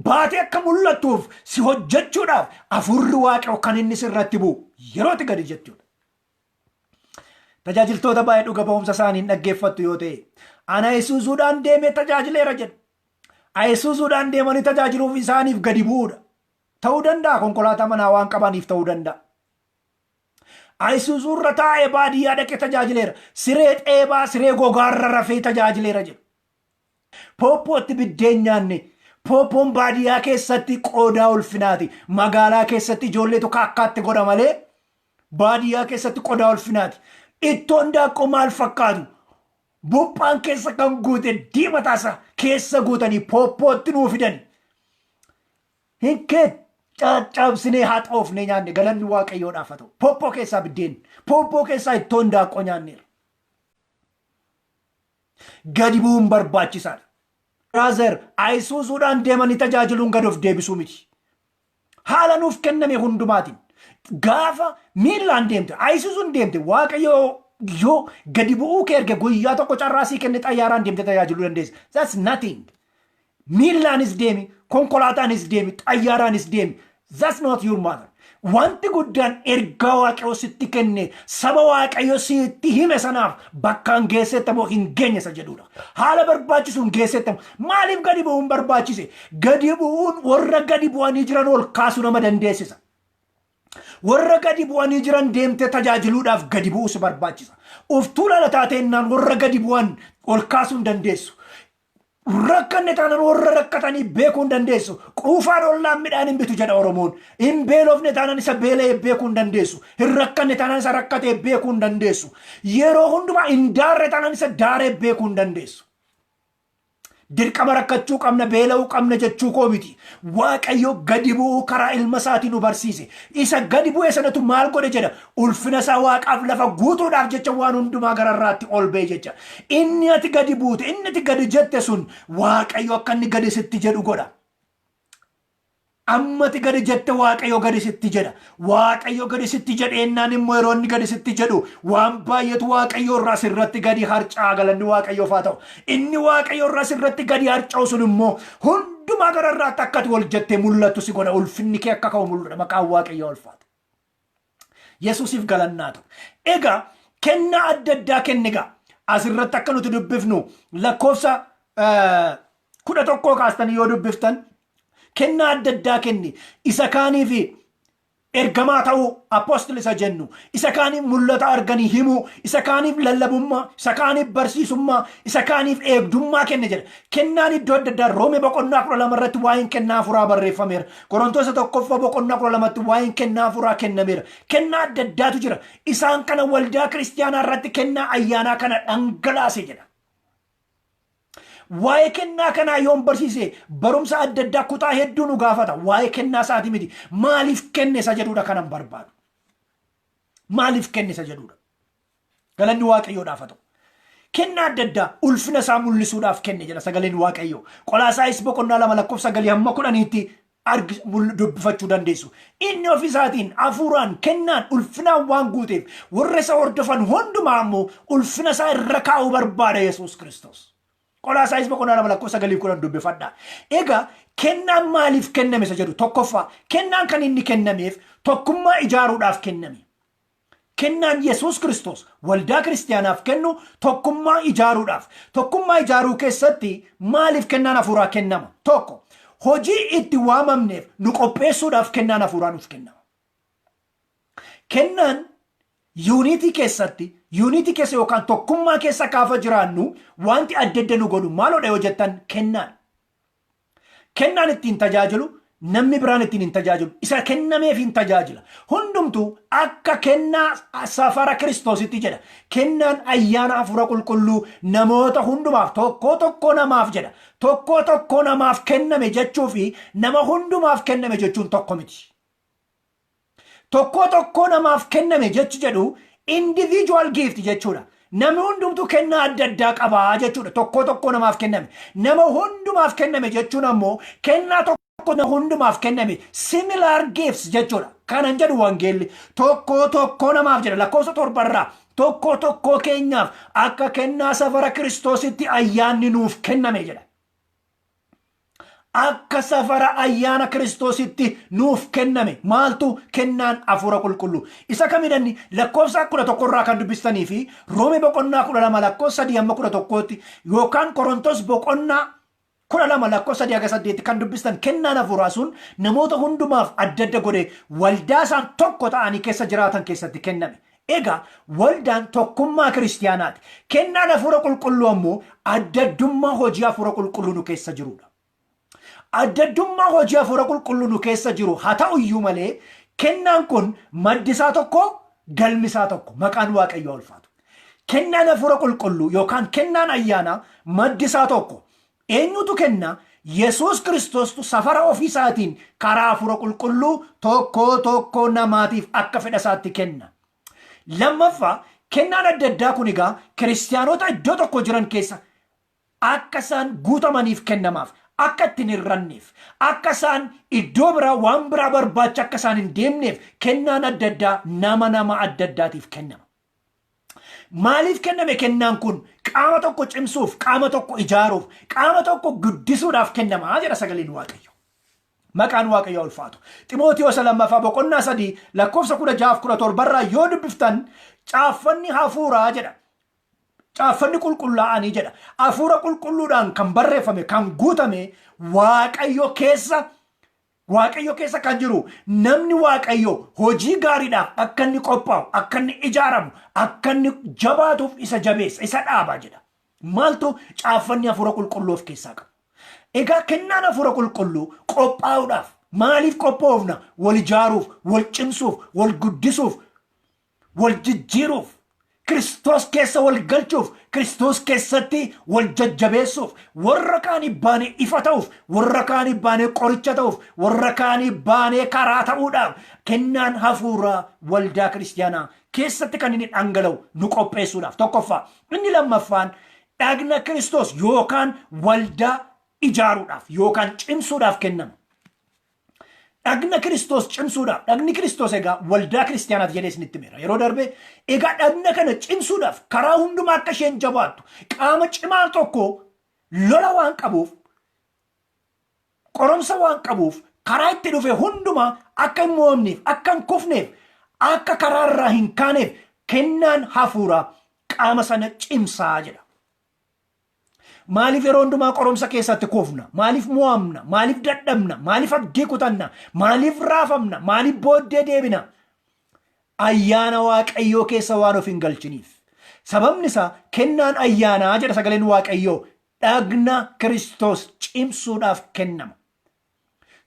baatee akka mul'attuuf si hojjechuudhaaf Hafuurri Waaqayyoo kan inni sirratti bu'u yerootti gadi jechuudha. Tajaajiltoota baay'ee dhuga ba'umsa isaanii hin dhaggeeffattu yoo ta'e, ana Isuuzuudhaan deemee tajaajileera jedhu. Isuuzuudhaan deemanii tajaajiluuf isaaniif gadi bu'uudha. Ta'uu danda'a, konkolaataa manaa waan qabaniif ta'uu danda'a. Isuuzuu irra taa'ee baadiyyaa dhaqee tajaajileera. Siree xeebaa, siree gogaarra rafee tajaajileera jedhu. Pooppootti biddeen nyaanne. Pooppoon baadiyyaa keessatti qoodaa ulfinaati. Magaalaa keessatti ijoolleetu kaakkaatti godha malee baadiyyaa keessatti qodaa ulfinaati. Ittoon daaqqoo maal fakkaatu? Buphaan keessa kan guute diimataasa keessa guutanii pooppootti nuu fidani. Hin kee caccabsinee haxoofnee nyaanne, galanni Waaqayyoodhaaf haa ta'u. Pooppoo keessaa biddeen, pooppoo keessaa ittoon daaqqoo nyaanneera. Gadi bu'uun barbaachisaadha. Brother, Ayisuuzuudhaan deemanii tajaajiluun gad of deebisuu miti. Haala nuuf kenname hundumaatiin gaafa miillaan deemte, Ayisuuzuun deemte, Waaqayyo yoo gadi bu'uu kee erge guyyaa tokko carraa sii kenne xayyaaraan deemte tajaajiluu dandeessa. That's nothing. Miillaanis deemi, konkolaataanis deemi, xayyaaraanis deemi. That's not your matter. Wanti guddaan ergaa Waaqayyo sitti kenne, saba Waaqayyo sitti hime sanaaf bakkaan geesseetta moo hin geenye isa jedhudha. Haala barbaachisuun geesseetta moo, maaliif gadi bu'uun barbaachise? Gadi bu'uun warra gadi bu'anii jiran ol kaasuu nama dandeessisa. Warra gadi bu'anii jiran deemtee tajaajiluudhaaf gadi bu'uu si barbaachisa. Of tuulala taateennaan warra gadi bu'an ol kaasuu hin dandeessu. Rakkanne taanaan warra rakkatanii beekuu hin dandeessu. Quufaan ollaan midhaan hin bitu jedha Oromoon. Hin beelofne taanaan isa beela'ee beekuu hin dandeessu. Hin rakkanne taanaan isa rakkatee beekuu hin dandeessu. Yeroo hundumaa hin daarre taanaan isa daaree beekuu hin dandeessu. Dirqama rakkachuu qabna, beela'uu qabna jechuu koo miti. Waaqayyo gadi bu'uu karaa ilma isaatiin nu barsiise. Isa gadi bu'e sanatu maal godhe jedha. Ulfina isaa waaqaaf lafa guutuudhaaf jecha waan hundumaa gararraatti ol ba'e jecha. Inni ati gadi buute, inni ati gadi jette sun Waaqayyo akka inni gadi sitti jedhu godha. Amma ati gadi jette Waaqayyo gadi sitti jedha. Waaqayyo gadi sitti jedheennaan immoo yeroo inni gadi sitti jedhu waan baay'eetu Waaqayyo irraa sirratti gadi harca'a, galanni Waaqayyoof haa ta'u. Inni Waaqayyo irraa sirratti gadi harca'u sun immoo hundumaa gararraatti akka ati ol jettee mul'attu si godha. Ulfinni kee akka ka'u mul'ata. Maqaan Waaqayyoo ulfaata. Yesuusiif galannaa ta'u. Egaa kennaa adda addaa kenne egaa asirratti akka nuti dubbifnu lakkoofsa 11 kaastanii yoo dubbiftan, kennaa adda addaa kenne. Isa kaaniif ergamaa ta'uu, apostle isa jennu, isa kaaniif mul'ata arganii himuu, isa kaaniif lallabummaa, isa kaaniif barsiisummaa, isa kaaniif eegdummaa kenne jedha. Kennaan iddoo adda addaa, Roome boqonnaa 12 irratti waa'een kennaa hafuuraa barreeffameera. Qorontosa tokkoffaa boqonnaa 12tti waa'een kennaa hafuuraa kennameera. Kennaa adda addaatu jira. Isaan kana waldaa kiristiyaanaa irratti kennaa ayyaanaa kana dhangalaase jedha. Waa'ee kennaa kanaa yoon barsiise barumsa adda addaa kutaa hedduu nu gaafata. Waa'ee kennaa isaati miti. Maaliif kenne isa jedhudha kanan barbaadu. Maaliif kenne isa jedhudha. Galanni Waaqayyoodhaaf haa ta'u. Kennaa adda addaa ulfina isaa mul'isuudhaaf kenne jedha sagaleen Waaqayyoo. Qolaasaayis boqonnaa 2 lakkoofsa 9 hamma 10tti dubbifachuu dandeessu. Inni ofii isaatiin hafuuraan kennaan ulfinaan waan guuteef warra isa hordofan hundumaa immoo ulfina isaa irra kaa'uu barbaada Yesuus Kiristoos. Qolaasaayis boqonnaa 2 lakkoofsa 9 10 dubbifadhaa. Egaa kennaan maaliif kenname isa jedhu, tokkoffaa kennaan kan inni kennameef tokkummaa ijaaruudhaaf kenname. Kennaan Yesuus Kiristoos waldaa kiristiyaanaaf kennu tokkummaa ijaaruudhaaf. Tokkummaa ijaaruu keessatti maaliif kennaan hafuuraa kennama? Tokko, hojii itti waamamneef nu qopheessuudhaaf kennaan hafuuraa nuuf kennama. Kennaan unity keessatti, unity keessa yookaan tokkummaa keessa gaafa jiraannu wanti adda adda nu godhu maaloodha yoo jettan kennaan. Kennaan ittiin tajaajilu, Namni biraan ittiin hin tajaajilu. Isa kennameef hin tajaajila. Hundumtuu akka kennaa safara Kiristoositti jedha. Kennaan ayyaana hafuura qulqulluu namoota hundumaaf, tokkoo tokkoo namaaf jedha. Tokkoo tokkoo namaaf kenname jechuu fi nama hundumaaf kenname jechuun tokko miti. Tokkoo tokkoo namaaf kenname jechi jedhu individual gift jechuudha. Namni hundumtuu kennaa adda addaa qabaa jechuudha. Tokkoo tokkoo namaaf kenname. Nama hundumaaf kenname jechuun ammoo kennaa tokko nama hundumaaf kenname, similar gifts jechuudha. Kanan jedhu wangeelli tokkoo tokkoo namaaf jedha, lakkoofsa 7rraa tokkoo tokkoo keenyaaf akka kennaa safara Kiristoositti ayyaanni nuuf kenname jedha. Akka safara ayyaana Kiristoositti nuuf kenname. Maaltu? Kennaan hafuura qulqulluu. Isa kamidhanni? Lakkoofsa 11rraa kan dubbistanii fi Roome boqonnaa 12 lakkoofsa 3 hamma 11tti yookaan Qorontos boqonnaa 12 lakkoofsa 3 haga 8 kan dubbistan, kennaan hafuuraa sun namoota hundumaaf adda adda godhe waldaa isaan tokko ta'anii keessa jiraatan keessatti kenname. Egaa waldaan tokkummaa kiristiyaanaati. Kennaan hafuura qulqulluu ammoo adda addummaa hojii hafuura qulqulluu nu keessa jirudha. Adda addummaa hojii hafuura qulqulluu nu keessa jiru haa ta'u iyyuu malee, kennaan kun maddi isaa tokko, galmi isaa tokko. Maqaan Waaqayyoo ulfaatu. Kennaan hafuura qulqulluu yookaan kennaan ayyaanaa maddi isaa tokko. Eenyutu kenna? Yesuus Kiristoostu safara ofii isaatiin karaa hafuura qulqulluu tokkoo tokkoo namaatiif akka fedha isaatti kenna. Lammaffaa, kennaan adda addaa kun egaa kiristiyaanota iddoo tokko jiran keessa akka isaan guutamaniif kennamaaf, akka ittiin hir'anneef, akka isaan iddoo biraa waan biraa barbaacha akka isaan hin deemneef kennaan adda addaa nama nama adda addaatiif kennama. Maaliif kenname kennaan kun? Qaama tokko cimsuuf, qaama tokko ijaaruuf, qaama tokko guddisuudhaaf kennamaa jedha sagaleen Waaqayyo. Maqaan Waaqayyo ulfaatu. Ximootiyoos lammaffaa boqonnaa 3 lakkoofsa 16f 17rraa yoo dubbiftan, caaffanni hafuuraa jedha. Caaffanni qulqullaa'anii jedha. Hafuura qulqulluudhaan kan barreeffame, kan guutame, Waaqayyo keessa kan jiru, namni Waaqayyo hojii gaariidhaaf akka inni qophaa'u, akka inni ijaaramu, akka inni jabaatuuf isa jabeessa, isa dhaaba jedha. Maaltu? Caaffanni hafuura qulqulluu of keessaa qabu. Egaa kennaan hafuura qulqulluu qophaa'uudhaaf. Maaliif qophoofna? Wal ijaaruuf, wal cimsuuf, wal guddisuuf, wal jijjiiruuf, Kiristoos keessa wal galchuuf, Kiristoos keessatti wal jajjabeessuuf, warra kaanii baanee ifa ta'uuf, warra kaanii baanee qoricha ta'uuf, warra kaanii baanee karaa ta'uudhaaf kennaan hafuuraa waldaa kiristiyaanaa keessatti kan inni dhangala'u nu qopheessuudhaaf tokkoffaa. Inni lammaffaan dhagna Kiristoos yookaan waldaa ijaaruudhaaf yookaan cimsuudhaaf kennama. Dhagna Kiristoos cimsuudhaaf. Dhagni Kiristoos egaa waldaa kiristiyaanaati jedhee isinitti himeera yeroo darbe. Egaa dhagna kana cimsuudhaaf, karaa hundumaa akka isheen jabaattu, qaama cimaa tokko lola waan qabuuf, qoromsa waan qabuuf, karaa itti dhufe hundumaa akka hin mo'amneef, akka hin kufneef, akka karaa irraa hin kaaneef kennaan hafuuraa qaama sana cimsaa jedha. Maaliif yeroo hundumaa qoromsa keessatti kufna? Maaliif mo'amna? Maaliif dadhabna? Maaliif abdii kutanna? Maaliif raafamna? Maaliif booddee deebina? Ayyaana Waaqayyoo keessa waan of hin galchiniif. Sababni isaa kennaan ayyaanaa jedha sagaleen Waaqayyoo dhagna Kiristoos cimsuudhaaf kennama.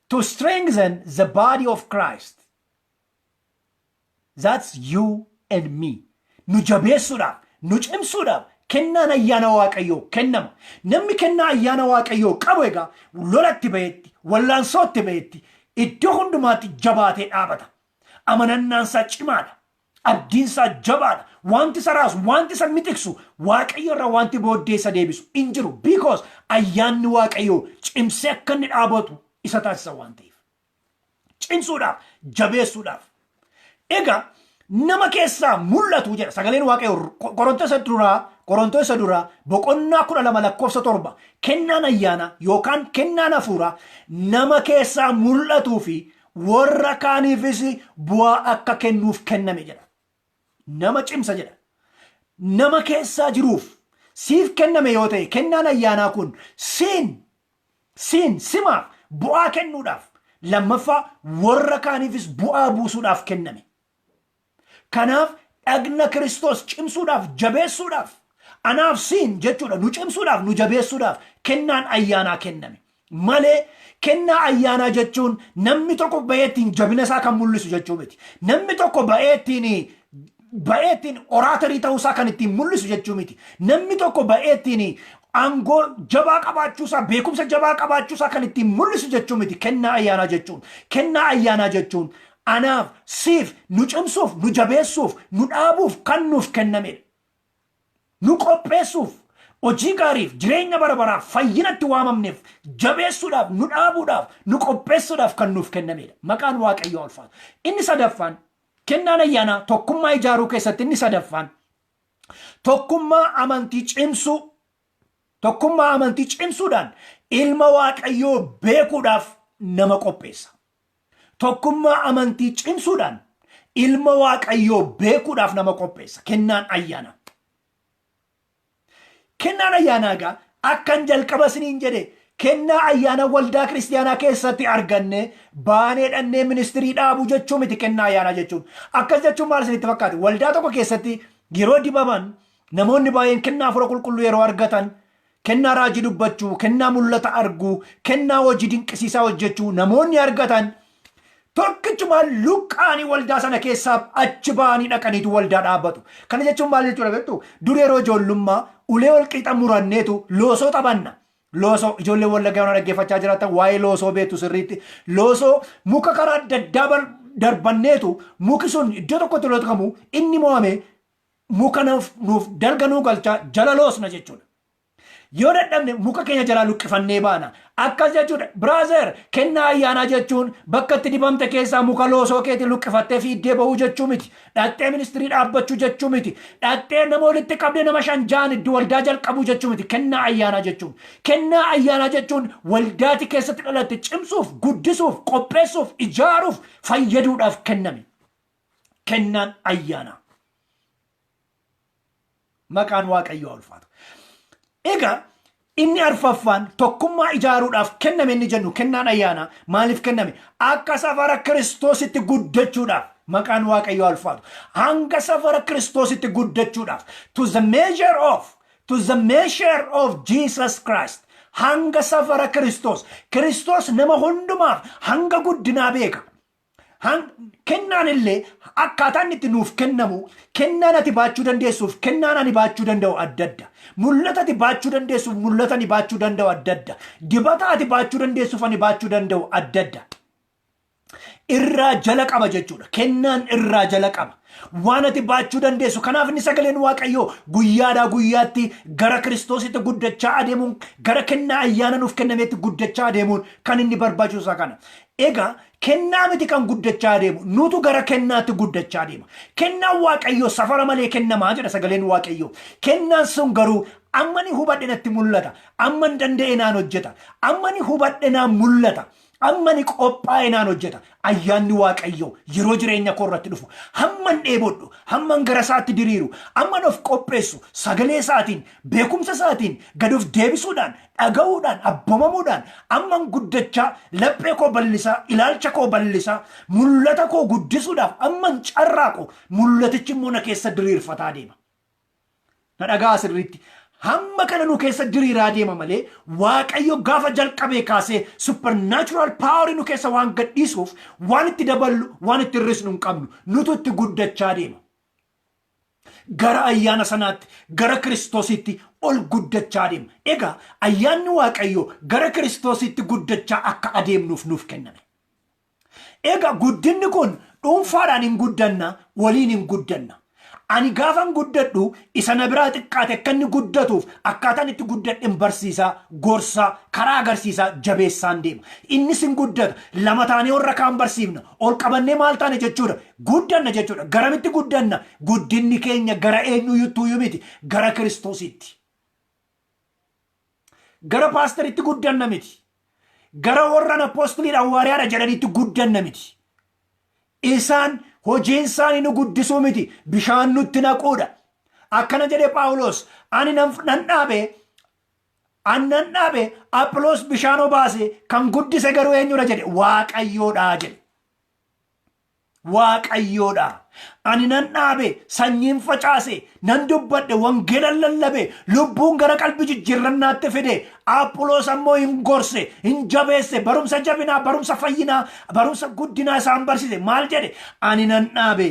To strengthen the body of Christ. That's you and me. Nu jabeessuudhaaf, nu cimsuudhaaf kennaan ayyaana Waaqayyoo kennama. Namni kennaa ayyaana Waaqayyoo qabu egaa lolatti ba'etti, wallaansootti ba'etti, iddoo hundumaatti jabaatee dhaabata. Amanannaan isaa cimaadha. Abdiin isaa jabaadha. Wanti isa raasu, wanti isa mitiksu, Waaqayyo irraa wanti booddee isa deebisu hin jiru. Because ayyaanni Waaqayyoo cimsee akka inni dhaabatu isa taasisa waan ta'eef. Cimsuudhaaf, jabeessuudhaaf. Egaa nama keessaa mul'atu jedha sagaleen Waaqayyoo Qorontosa duraa boqonnaa 12 lakkoofsa 7, kennaan ayyaanaa yookaan kennaan hafuuraa nama keessaa mul'atuu fi warra kaaniifis bu'aa akka kennuuf kenname jedha. Nama cimsa jedha. Nama keessaa jiruuf siif kenname yoo ta'e, kennaan ayyaanaa kun siin simaaf bu'aa kennuudhaaf, lammaffaa warra kaaniifis bu'aa buusuudhaaf kenname. Kanaaf dhagna Kiristoos cimsuudhaaf, jabeessuudhaaf, anaaf siin jechuudha, nu cimsuudhaaf, nu jabeessuudhaaf kennaan ayyaanaa kenname. Malee kennaa ayyaanaa jechuun namni tokko ba'ee ittiin jabina isaa kan mul'isu jechuu miti. Namni tokko ba'ee ittiin orator ta'uusaa kan ittiin mul'isu jechuu miti. Namni tokko ba'ee ittiin aangoo jabaa qabaachuusaa, beekumsa jabaa qabaachuusaa kan ittiin mul'isu jechuu miti kennaa ayyaanaa jechuun. Kennaa ayyaanaa jechuun anaaf, siif, nu cimsuuf, nu jabeessuuf, nu dhaabuuf kan nuuf kennamedha. Nu qopheessuuf, hojii gaariif, jireenya bara baraaf, fayyinatti waamamneef jabeessuudhaaf, nu dhaabuudhaaf, nu qopheessuudhaaf kan nuuf kennamedha. Maqaan Waaqayyoo ulfaatu. Inni sadaffaan, kennaan ayyaanaa tokkummaa ijaaruu keessatti inni sadaffaan tokkummaa amantii cimsuu, tokkummaa amantii cimsuudhaan ilma Waaqayyoo beekuudhaaf nama qopheessa. Tokkummaa amantii cimsuudhaan ilma Waaqayyoo beekuudhaaf nama qopheessa kennaan ayyaanaa. Kennaan ayyaanaa egaa akkan jalqaba isiniin jedhe, kennaa ayyaana waldaa kiristiyaanaa keessatti arganne baanee dhannee ministry dhaabuu jechuu miti kennaa ayyaanaa jechuun. Akkas jechuun maal isinitti fakkaate? Waldaa tokko keessatti yeroo dibaman, namoonni baay'een kennaa Hafuura Qulqulluu yeroo argatan, kennaa raajii dubbachuu, kennaa mul'ata arguu, kennaa hojii dinqisiisaa hojjechuu namoonni argatan, tokkichumaan luqqaanii waldaa sana keessaa achi ba'anii dhaqaniitu waldaa dhaabbatu. Kana jechuun maal jechuudha beektu? Dur yeroo ijoollummaa ulee wal qixa muranneetu loosoo taphanna. Loosoo, ijoollee Wallaggaa yoo dhaggeeffachaa jiraatan, waa'ee loosoo beektu sirriitti. Loosoo muka karaa adda addaa darbanneetu muki sun iddoo tokkotti lootkamu, inni mo'ame muka nuuf dalga nuu galchaa jala loosna jechuudha. Yoo dadhabne muka keenya jalaa luqqifannee baana. Akkas jechuudha. Brother, kennaa ayyaanaa jechuun bakka itti dibamte keessaa muka loosoo keetii luqqifattee fiiddee bahuu jechuu miti. Dhattee ministry dhaabbachuu jechuu miti. Dhattee nama walitti qabdee nama shan ja'an iddoo waldaa jalqabuu jechuu miti. Kennaa ayyaanaa jechuun. Kennaa ayyaanaa jechuun waldaati keessatti dhalatte cimsuuf, guddisuuf, qopheessuuf, ijaaruuf, fayyaduudhaaf kenname. Kennaan ayyaanaa. Maqaan Waaqayyoo ulfaatu. Egaa inni arfaffaan, tokkummaa ijaaruudhaaf kenname inni jennu, kennaan ayyaanaa maaliif kenname? Akka safara Kiristoositti guddachuudhaaf. Maqaan Waaqayyoo ulfaatu. Hanga safara Kiristoositti guddachuudhaaf. To the measure of Jesus Christ. Hanga safara Kiristoos. Kiristoos nama hundumaaf hanga guddinaa beeka. Kennaan illee akkaataa inni itti nuuf kennamu, kennaan ati baachuu dandeessuuf kennaan ani baachuu danda'u adda adda. Mul'ata ati baachuu dandeessuuf mul'ata ani baachuu danda'u adda adda. Dibata ati baachuu dandeessuuf ani baachuu danda'u adda adda. Irraa jala qaba jechuudha. Kennaan irraa jala qaba. Waan ati baachuu dandeessu. Kanaaf inni sagaleen Waaqayyoo guyyaadhaa guyyaatti gara Kiristoositti guddachaa adeemuun, gara kennaa ayyaana nuuf kennameetti guddachaa adeemuun kan inni barbaachisu isaa kana. Egaa kennaa miti kan guddachaa adeemu, nutu gara kennaatti guddachaa adeema. Kennaan Waaqayyoo safara malee kennamaa jedha sagaleen Waaqayyoo. Kennaan sun garuu amma ni hubadhe natti mul'ata. Amma hin danda'e naan hojjeta. Amma ni hubadhe naan mul'ata. Amma ni qophaa'e naan hojjeta. Ayyaanni Waaqayyoo yeroo jireenya koo irratti dhufu, hamman dheebodhu, hamman gara isaatti diriiru, hamman of qopheessu, sagalee isaatiin, beekumsa isaatiin gad of deebisuudhaan, dhaga'uudhaan, abboomamuudhaan, amman guddachaa, laphee koo bal'isaa, ilaalcha koo bal'isaa, mul'ata koo guddisuudhaaf amman carraaqu, mul'atichi immoo na keessa diriirfataa deema. Na dhagaa sirriitti. Hamma kana nu keessa diriiraa deema malee, Waaqayyo gaafa jalqabee kaasee supernatural power nu keessa waan gadhiisuuf, waan itti daballu, waan itti hir'isnu hin qabnu. Nutu itti guddachaa deema. Gara ayyaana sanaatti, gara Kiristoositti ol guddachaa deema. Egaa ayyaanni Waaqayyo gara Kiristoositti guddachaa akka adeemnuuf nuuf kenname. Egaa guddinni kun dhuunfaadhaan hin guddanna, waliin hin guddanna. Ani gaafan guddadhu isa na biraa xiqqaate akka inni guddatuuf akkaataan itti guddadhen barsiisaa, gorsaa, karaa agarsiisaa, jabeessaan deema. Innis hin guddata. Lama taanee warra kaan barsiifna. Ol qabannee maal taane jechuudha? Guddanna jechuudha. Garamitti guddanna? Guddinni keenya gara eenyuyyuttuuyyuu miti. Gara Kiristoositti. Gara paasteritti guddanna miti. Gara warra apostoliidha, hawaariyaadha jedhanitti guddanna miti. Isaan hojiin isaanii nu guddisuu miti, bishaan nutti naquudha. Akkana jedhe Phaawulos: "Ani nan dhaabe, an nan dhaabe, Aphiloos bishaan obaase, kan guddise garuu eenyudha?" jedhe. "Waaqayyoodha" jedhe. Waaqayyoodha. Ani nan dhaabe, sanyiin facaase, nan dubbadhe, wangeelan lallabe, lubbuun gara qalbii jijjiirrannaatti fide. Aphuloos ammoo hin gorse, hin jabeesse, barumsa jabinaa, barumsa fayyinaa, barumsa guddinaa isaan barsiise. Maal jedhe? Ani nan dhaabe,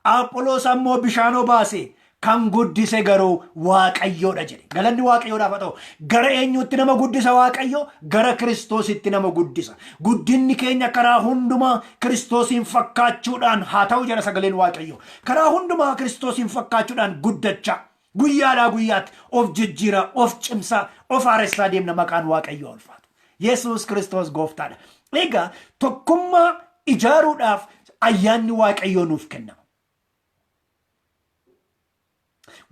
Aphuloos ammoo bishaan obaase, kan guddise garuu Waaqayyoodha jedhe. Galanni Waaqayyoodhaaf haa ta'u. Gara eenyuutti nama guddisa Waaqayyo? Gara Kiristoositti nama guddisa. Guddinni keenya karaa hundumaa Kiristoosiin fakkaachuudhaan haa ta'u jedha sagaleen Waaqayyo. Karaa hundumaa Kiristoosiin fakkaachuudhaan guddachaa, guyyaadhaa guyyaatti of jijjiiraa, of cimsaa, of haaressaa deemna. Maqaan Waaqayyoo ulfaatu. Yesuus Kiristoos gooftaadha. Egaa tokkummaa ijaaruudhaaf ayyaanni Waaqayyoo nuuf kennama.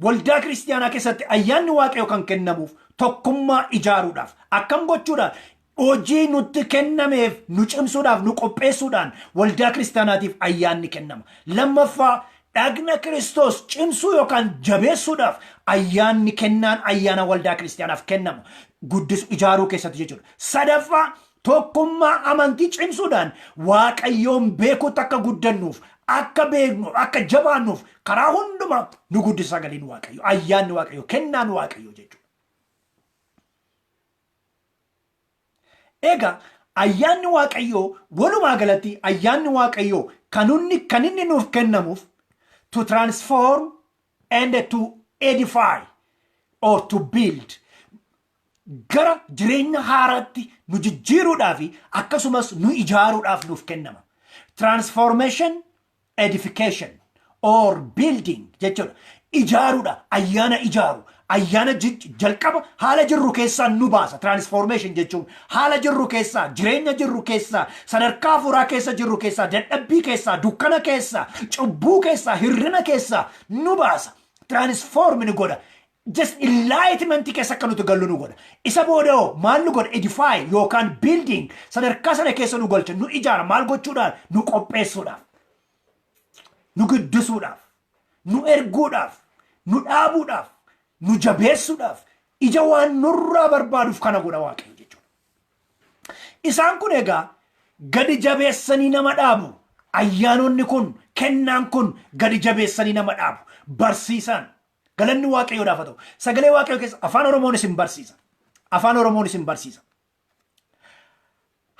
Waldaa kiristiyaanaa keessatti ayyaanni Waaqayyoo kan kennamuuf tokkummaa ijaaruudhaaf. Akkam gochuudhaan? Hojii nutti kennameef nu cimsuudhaaf, nu qopheessuudhaan waldaa kiristiyaanaatiif ayyaanni kennama. Lammaffaa, dhagna Kiristoos cimsuu yookaan jabeessuudhaaf ayyaanni kennaan ayyaana waldaa kiristiyaanaaf kennama. Guddisu, ijaaruu keessatti jechuudha. Sadaffaa, tokkummaa amantii cimsuudhaan Waaqayyoon beekuutti akka guddannuuf, akka beeknu, akka jabaannuuf karaa hundumaa nu guddisa sagaleen Waaqayyo, ayyaanni Waaqayyo, kennaan Waaqayyo jechuudha. Egaa ayyaanni Waaqayyoo, walumaa galatti ayyaanni Waaqayyoo kan inni nuuf kennamuuf to transform and to edify or to build, gara jireenya haaraatti nu jijjiiruudhaaf akkasumas nu ijaaruudhaaf nuuf kennama. Transformation, edification or building jechuudha. Ijaaruudha, ayyaana ijaaru, ayyaana jalqaba haala jirru keessaa nu baasa. Transformation jechuun haala jirru keessaa, jireenya jirru keessaa, sadarkaa hafuuraa keessa jirru keessaa, dadhabbii keessaa, dukkana keessaa, cubbuu keessaa, hirrina keessaa nu baasa. Transform nu godha. Just enlightenment keessa akka nuti gallu nu godha. Isa booda hoo maal nu godha? Edify yookaan building, sadarkaa sana keessa nu galcha, nu ijaara. Maal gochuudhaan? Nu qopheessuudhaaf, nu guddisuudhaaf, nu erguudhaaf, nu dhaabuudhaaf, nu jabeessuudhaaf, ija waan nurraa barbaaduuf kana godha Waaqayyo jechuudha. Isaan kun egaa gadi jabeessanii nama dhaabu. Ayyaanonni kun, kennaan kun gadi jabeessanii nama dhaabu. Barsiisaan, galanni Waaqayyoodhaaf haa ta'u. Sagalee Waaqayyoo keessa afaan Oromoon isin barsiisa. Afaan Oromoon isin barsiisa.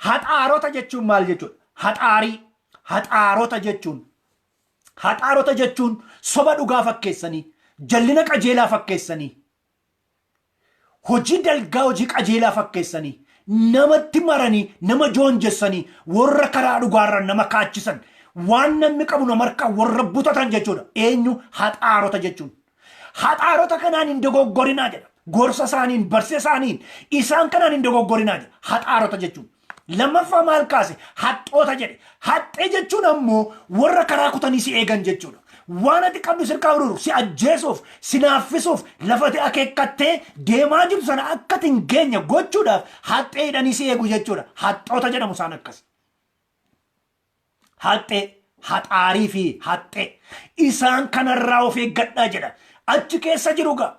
Haxaarota jechuun maal jechuudha? Haxaarii. Haxaarota jechuun soba dhugaa fakkeessanii, jallina qajeelaa fakkeessanii, hojii dalgaa hojii qajeelaa fakkeessanii, namatti maranii, nama joonjessanii, warra karaa dhugaarra nama kaachisan, waan namni qabu nama harkaa warra butatan jechuudha. Eenyu? Haxaarota jechuun. Haxaarota kanaan hin dogoggorinaa jedha. Gorsa isaaniin, barsiisa isaaniin, isaan kanaan hin dogoggorinaa jedha. Haxaarota jechuun. Lammaffaa maal kaase? Haxxoota jedhe. Haxxee jechuun ammoo warra karaa kutanii si eegan jechuudha. Waan ati qabdu sirkaa fuudhuuf, si ajjeesuuf, si naaffisuuf, lafa ati akeekkattee deemaa jirtu sana akka ati hin geenye gochuudhaaf haxxee hidhanii si eegu jechuudha. Haxxoota jedhamu isaan akkas. Haxxee, haxaarii fi haxxee. Isaan kanarraa of eeggadhaa jedha. Achi keessa jiru gaa.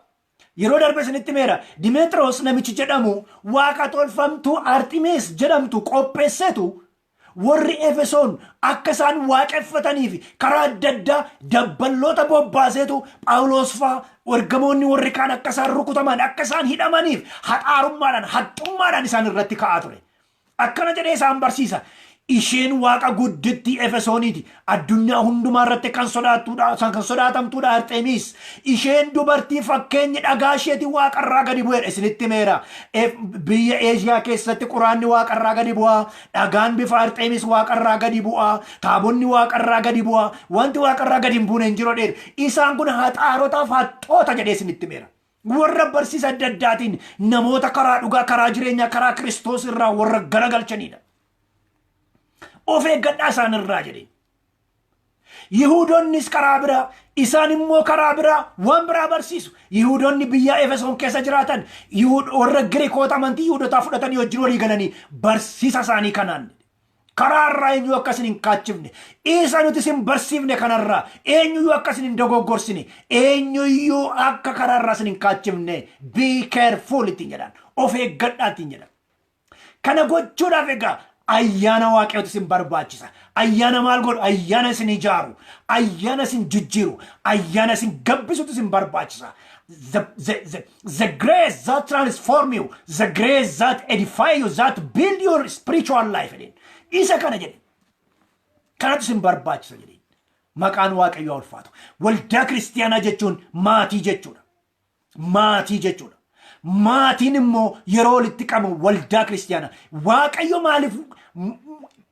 Yeroo darbe isinitti meera. Dimeexiroos namichi jedhamu waaqa tolfamtuu Arximees jedhamtu qopheesseetu warri Efesoon akka isaan waaqeffataniif karaa adda addaa dabballoota bobbaaseetu Phaawulos faa, ergamoonni warri kaan akka isaan rukutaman, akka isaan hidhamaniif haxaarummaadhaan, haxxummaadhaan isaan irratti ka'aa ture. Akkana jedhee isaan barsiisa. Isheen waaqa guddittii Efesooniiti. Addunyaa hundumaa irratti kan sodaattuudha, kan sodaatamtuudha Arxemiis. Isheen dubartii fakkeenyi dhagaa isheetii waaqarraa gadi bu'eedha. Isinitti meera. Biyya Eeshiyaa keessatti quraanni waaqarraa gadi bu'aa. Dhagaan bifa Arxemiis waaqarraa gadi bu'aa. Taabonni waaqarraa gadi bu'aa. Wanti waaqarraa gadi hin buune hin jiru dheer. Isaan kun haxaarotaaf haxxoota jedhee isinitti meera. Warra barsiisa adda addaatiin namoota karaa dhugaa, karaa jireenyaa, karaa Kiristoos irraa warra garagalchanidha. Of eeggadhaa isaan irraa jedhee. Yihuudoonnis karaa biraa, isaan immoo karaa biraa waan biraa barsiisu. Yihuudoonni biyya Efesoon keessa jiraatan warra Giriikoota amantii Yihuudotaa fudhatanii wajjin walii galanii barsiisa isaanii kanaan karaa irraa eenyu akka isin hin kaachifne, isa nuti isin barsiifne kanarraa eenyuyyuu akka isin hin dogoggorsine, eenyuyyuu akka karaa irraa isin hin kaachifne, be careful ittiin jedhan, of eeggadhaa ittiin jedhan. Kana gochuudhaaf egaa Ayyaana Waaqayyootu isin barbaachisa. Ayyaana maal godhu? Ayyaana isin ijaaru, ayyaana isin jijjiiru, ayyaana isin gabbisutu isin barbaachisa. The grace that transform you, the grace that edify you, that build your spiritual life jedheen. Isa kana jedhe. Kanatu isin barbaachisa jedheen. Maqaan Waaqayyoo haa ulfaatu. Waldaa kiristiyaanaa jechuun maatii jechuudha. Maatii jechuudha. Maatiin immoo yeroo walitti qabamu waldaa kiristiyaanaa. Waaqayyo maaliif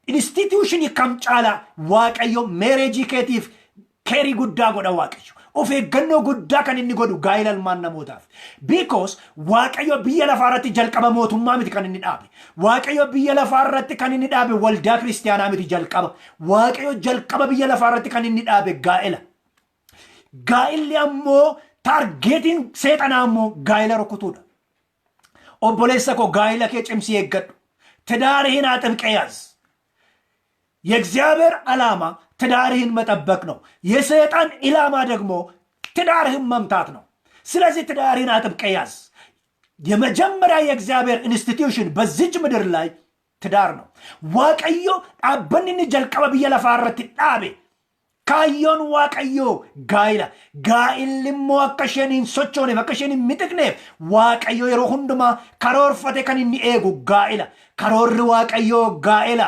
institution kam caalaa Waaqayyo marriage keetiif care guddaa godha? Waaqayyo of eeggannoo guddaa kan inni godhu gaa'ela ilmaan namootaaf. Because Waaqayyo biyya lafaa irratti jalqaba mootummaa miti kan inni dhaabe. Waaqayyo biyya lafaa irratti kan inni dhaabe waldaa kiristiyaanaa miti jalqaba. Waaqayyo jalqaba biyya lafaa irratti kan inni dhaabe gaa'ela. Gaa'illi ammoo, targetiin seexanaa ammoo gaa'ela rukutuudha. Obboleessa koo, gaa'ela kee cimsii eeggadhu. ትዳርህን አጥብቀህ ያዝ። የእግዚአብሔር ዓላማ ትዳርህን መጠበቅ ነው። የሰይጣን ኢላማ ደግሞ ትዳርህን መምታት ነው። ስለዚህ ትዳርህን አጥብቀህ ያዝ። የመጀመሪያ የእግዚአብሔር institution በዚች ምድር ላይ ትዳር ነው። Waaqayyo dhaabbanni inni jalqaba biyya lafaa irratti dhaabe, kaayyoon Waaqayyoo gaa'ila. Gaa'illi immoo akka isheen hin sochooneef, akka isheen hin mixiqneef Waaqayyo yeroo hundumaa karoorfate kan inni eegu gaa'ila. Karoorri Waaqayyoo gaa'ila.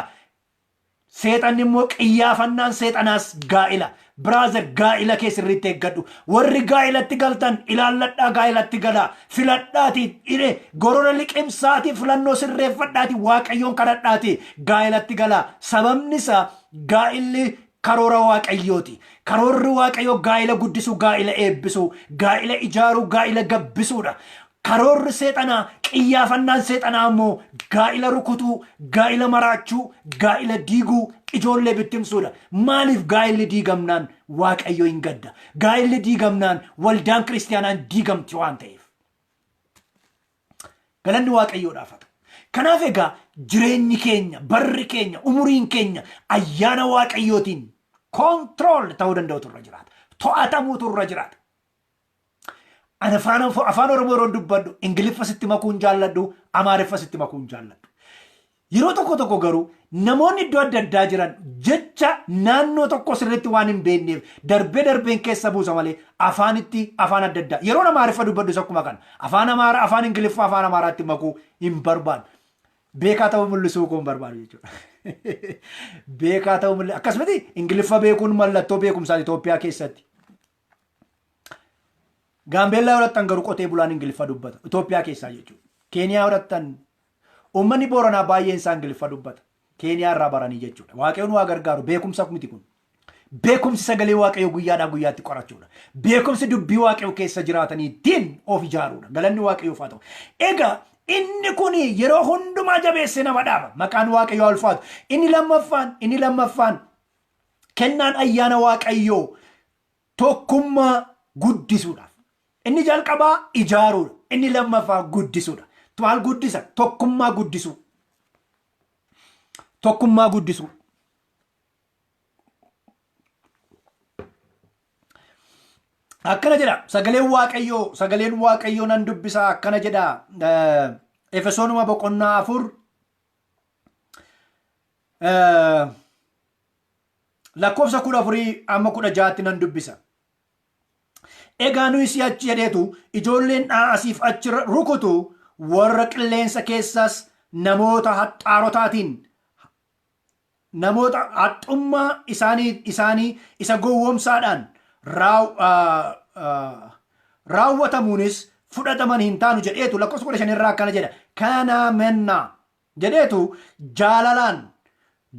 Seexanni immoo, qiyyaafannaan seexanaas gaa'ila. Brother, gaa'ila kee sirriitti eeggadhu. Warri gaa'ilatti galtan ilaalladhaa, gaa'ilatti galaa. Filadhaati, hidhe gorora liqimsaati, filannoo sirreeffadhaati, Waaqayyoon kadhadhaati gaa'ilatti galaa. Sababni isaa gaa'illi karoora Waaqayyooti. Karoorri Waaqayyoo gaa'ila guddisuu, gaa'ila eebbisuu, gaa'ila ijaaruu, gaa'ila gabbisuudha. Karoorri seexanaa, qiyyaafannaan seexanaa immoo gaa'ila rukutuu, gaa'ila maraachuu, gaa'ila diiguu, ijoollee bittimsuudha. Maaliif? Gaa'illi diigamnaan Waaqayyo hin gadda. Gaa'illi diigamnaan waldaan kiristaanaan diigamti waan ta'eef. Galanni Waaqayyoodhaaf haa ta'u. Kanaaf egaa jireenyi keenya, barri keenya, umuriin keenya ayyaana Waaqayyootiin control ta'uu danda'utu irra jiraata. To'atamuutu irra jiraata. Ani afaan Oromoo yeroo dubbadhu Ingiliffa sitti makuun jaalladhu, Amaariffa sitti makuun jaalladhu. Yeroo tokko tokko garuu namoonni iddoo adda addaa jiran jecha naannoo tokko sirriitti waan hin beekneef darbee darbeen keessa buusa malee afaanitti afaan adda addaa. Yeroo Amaariffa dubbadhu akkuma kana afaan Amaaraa, afaan Ingiliffaa, afaan Amaaraatti makuu hin barbaadu. Beekaa ta'uu mul'isuu koo hin barbaadu jechuudha. Beekaa ta'uu mul'isuu, akkasumatti Ingiliffa beekuun mallattoo beekumsaa Itoophiyaa keessatti. Gaambeellaa yoo garuu qotee bulaan Ingiliffa dubbata. Itoophiyaa keessaa jechuudha. Keeniyaa hodhattan uummanni Booranaa baay'een isaa Ingiliffa dubbata. Keeniyaa irraa baranii jechuudha. Waaqayyoon waa gargaaru, beekumsa miti kun. Beekumsi sagalee Waaqayyoo guyyaadhaa guyyaatti qorachuudha. Beekumsi dubbii Waaqayyoo keessa jiraatanii ittiin of ijaaruudha. Galanni Waaqayyoof haa ta'u. Egaa inni kun yeroo hundumaa jabeessee nama dhaaba. Maqaan Waaqayyoo ulfaatu. Inni lammaffaan kennaan ayyaana Waaqayyoo tokkummaa guddisuudhaaf. Inni jalqabaa ijaaruudha. Inni lammaffaa guddisuudha. Maal guddisa? Tokkummaa guddisuu. Tokkummaa guddisuu. Akkana jedha sagaleen Waaqayyoo, sagaleen Waaqayyoo nan dubbisa, akkana jedha, Efesoonuma boqonnaa 4 lakkoofsa 14 amma 16tti nan dubbisa. Egaa nuyi si'achi jedheetu ijoolleen asiif achi rukutu, warra qilleensa keessas namoota haxxaarotaatiin, namoota haxxummaa isaanii isa gowwoomsaadhaan raawwatamuunis fudhataman hin taanu jedheetu lakkoofsa 15 irraa akkana jedha. Kana mannaa jedheetu jaalalaan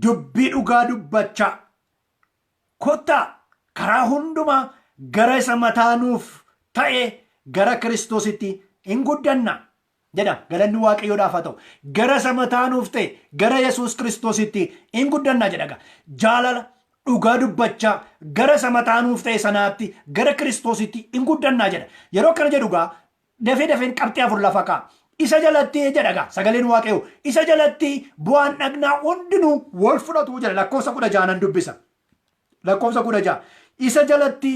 dubbii dhugaa dubbachaa kottaa karaa hundumaa gara isa mataa nuuf ta'e, gara Kiristoositti hin guddanna jedha. Galanni Waaqayyoodhaaf haa ta'u. Gara isa mataa nuuf ta'e, gara Yesuus Kiristoositti hin guddanna jedha. Jaalala dhugaa dubbachaa gara isa mataa nuuf ta'e sanaatti, gara Kiristoositti hin guddannaa jedha. Yeroo akkana jedhu gaa dafee dafeen qabxii afur lafa kaa'a. Isa jalatti jedha gaa sagaleen Waaqayyoo, isa jalatti bu'aan dhagnaa hundinuu wal fudhatu jedha. Lakkoofsa 16nan dubbisa. Lakkoofsa 16, isa jalatti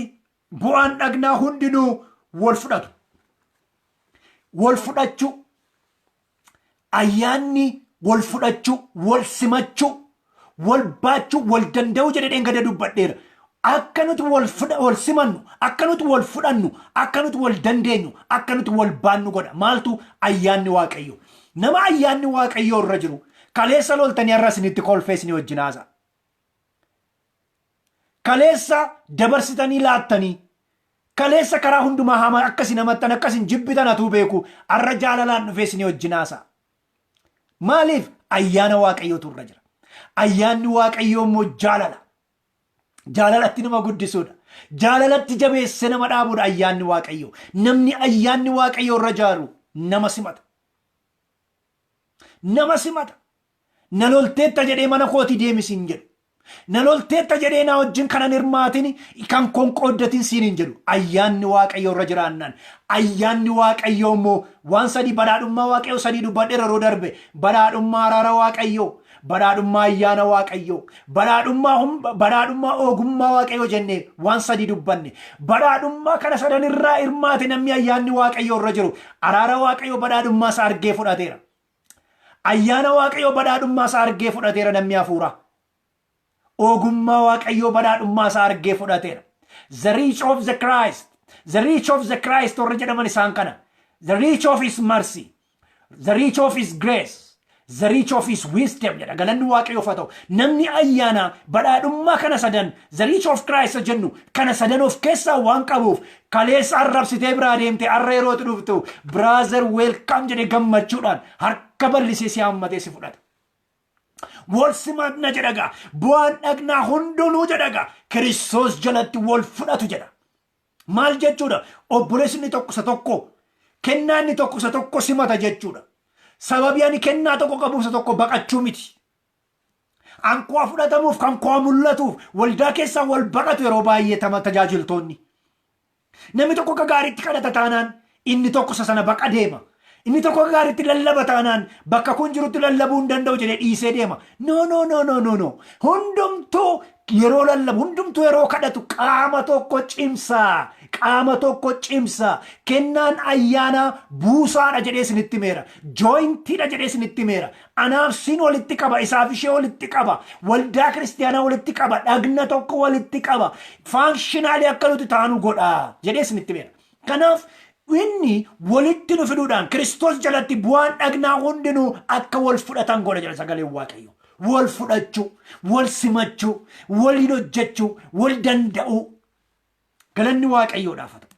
bu'aan dhagnaa hundinuu wal fudhatu. Wal fudhachuu, ayyaanni Wal fudhachuu, wal simachuu, wal baachuu, wal danda'uu jedhee dheengadda dubbadheera. Akka nuti wal simannu, akka nuti wal fudhannu, akka nuti wal dandeenyu, akka nuti wal baannu godha. Maaltu? Ayyaanni Waaqayyo. Nama ayyaanni Waaqayyoo irra jiru, kaleessa loltanii har'a isinitti kolfee isinii wajjin haasa'a. Kaleessa dabarsitanii laattanii, kaleessa karaa hundumaa hamaa akka isin hamattan, akka isin jibbitan atuu beeku, har'a jaalalaan dhufee isinii wajjin haasa'a. Maaliif? Ayyaana Waaqayyootu irra jira. Ayyaanni Waaqayyoo immoo jaalala. Jaalalatti nama guddisuudha. Jaalalatti jabeessee nama dhaabuudha ayyaanni Waaqayyoo. Namni ayyaanni Waaqayyoo irra jaaru nama simata. Nama simata. Na lolteetta jedhee mana kootii deemi siin jedhu. Na lolteetta jedhee na wajjin kanan hirmaatin, kan koon qooddatin siin hin jedhu. Ayyaanni Waaqayyoo irra jiraannaan. Ayyaanni Waaqayyoo immoo waan sadii, badhaadhummaa Waaqayyoo sadii dubbadheera yeroo darbe. Badhaadhummaa araara Waaqayyoo, badhaadhummaa ayyaana Waaqayyoo, badhaadhummaa ogummaa Waaqayyoo jennee waan sadii dubbanne. Badhaadhummaa kana sadan irraa hirmaate namni ayyaanni Waaqayyoo irra jiru. Araara Waaqayyoo badhaadhummaa isaa argee fudhateera. Ayyaana Waaqayyoo badhaadhummaa isaa argee fudhateera namni hafuuraa. Ogummaa Waaqayyoo badhaadhummaa isaa argee fudhateera. The reach of the Christ. The reach of the Christ warra jedhaman isaan kana. The reach of his mercy. The reach of his grace. The reach of his wisdom jedha. Galanni Waaqayyoof haa ta'u. Namni ayyaana badhaadhummaa kana sadan, the reach of Christ jennu kana sadan of keessaa waan qabuuf, kaleessa arrabsitee biraa deemte, har'a yerootti dhuftu "Brother, welcome" jedhee gammachuudhaan harka bal'isee si hammatee si fudhata. Wal simatna jedha gaa. Bu'aan dhagnaa hundinuu jedha gaa. Kiristoos jalatti wal fudhatu jedha. Maal jechuudha? Obboleessi inni tokko isa tokko, kennaa inni tokko isa tokko simata jechuudha. Sababii ani kennaa tokko qabuuf isa tokko baqachuu miti. An koo fudhatamuuf, kan koo mul'atuuf waldaa keessaa wal baqatu yeroo baay'ee tama tajaajiltoonni. Namni tokko akka gaariitti kadhata taanaan, inni tokko isa sana baqa deema. Inni tokko akka gaariitti lallaba taanaan, bakka kun jirutti lallabuu hin danda'u jedhee dhiisee deema. No, no, no, no, no, no. Hundumtuu yeroo lallabu, hundumtuu yeroo kadhatu qaama tokko cimsaa. Qaama tokko cimsaa. Kennaan ayyaanaa buusaadha jedhee isinitti himeera. Jointiidha jedhee isinitti himeera. Anaaf siin walitti qaba, isaaf ishee walitti qaba, waldaa kiristiyaanaa walitti qaba, dhagna tokko walitti qaba. Functionally akka nuti taanu godha jedhee isinitti himeera. Kanaaf inni walitti nu fiduudhaan Kiristoos jalatti bu'aan dhagnaa hundinuu akka wal fudhatan godha jedha sagaleen Waaqayyo. Wal fudhachuu, wal simachuu, waliin hojjechuu, wal danda'uu. Galanni Waaqayyoodhaaf haa ta'u.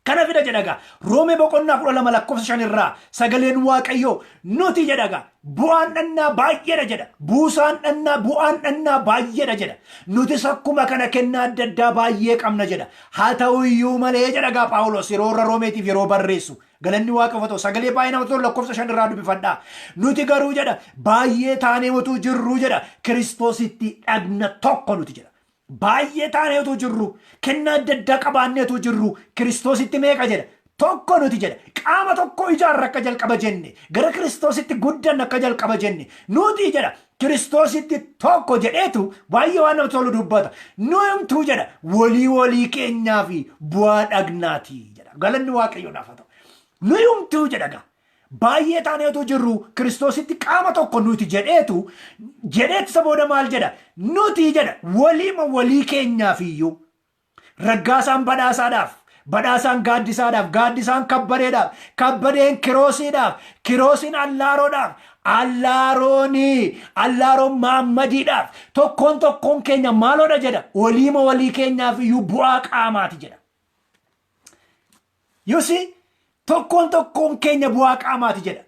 Kana fida jedha gaa. Roomee boqonnaa 12 lakkoofsa 5 irraa sagaleen Waaqayyoo, nuti jedha gaa, bu'aan dhannaa baay'eedha jedha. Buusaan dhannaa, bu'aan dhannaa baay'eedha jedha. Nutis akkuma kana kennaa adda addaa baay'ee qabna jedha. Haa ta'u iyyuu malee jedha gaa Phaawulos yeroo warra Roomeetiif yeroo barreessu. Galanni Waaqayyoof haa ta'u. Sagalee baay'ee namatti tolu lakkoofsa 5 irraa dubbifadhaa. Nuti garuu jedha, baay'ee taanee utuu jirruu jedha, Kiristoositti dhagna tokko nuti jedha. Baay'ee taanee utuu jirru, kennaa adda addaa qabaannee utuu jirru, Kiristoositti meeqa jedha? Tokko nuti jedha. Qaama tokko ijaarra akka jalqaba jenne, gara Kiristoositti guddanna akka jalqaba jenne, nuti jedha Kiristoositti tokko jedheetu baay'ee waan namatti tolu dubbata. Nuyi jedha walii walii keenyaa fi bu'aa dhagnaati jedha. Galanni Waaqayyoodhaaf haa ta'u. Nuyumtuu jedha gaa. Baay'ee taanee utuu jirru Kiristoositti qaama tokko nuti jedheetu isa booda maal jedha? Nuti jedha waliima walii keenyaaf iyyuu, Raggaasaan badhaasaadhaaf, badhaasaan gaaddisaadhaaf, gaaddisaan kabbadeedhaaf, kabbadeen kiroosiidhaaf, kiroosiin allaaroodhaaf, allaaroon maammadiidhaaf, tokkoon tokkoon keenya maaloodha jedha? Waliima walii keenyaaf iyyuu bu'aa qaamaati jedha. Yusi, tokkoon tokkoon keenya bu'aa qaamaati jedha.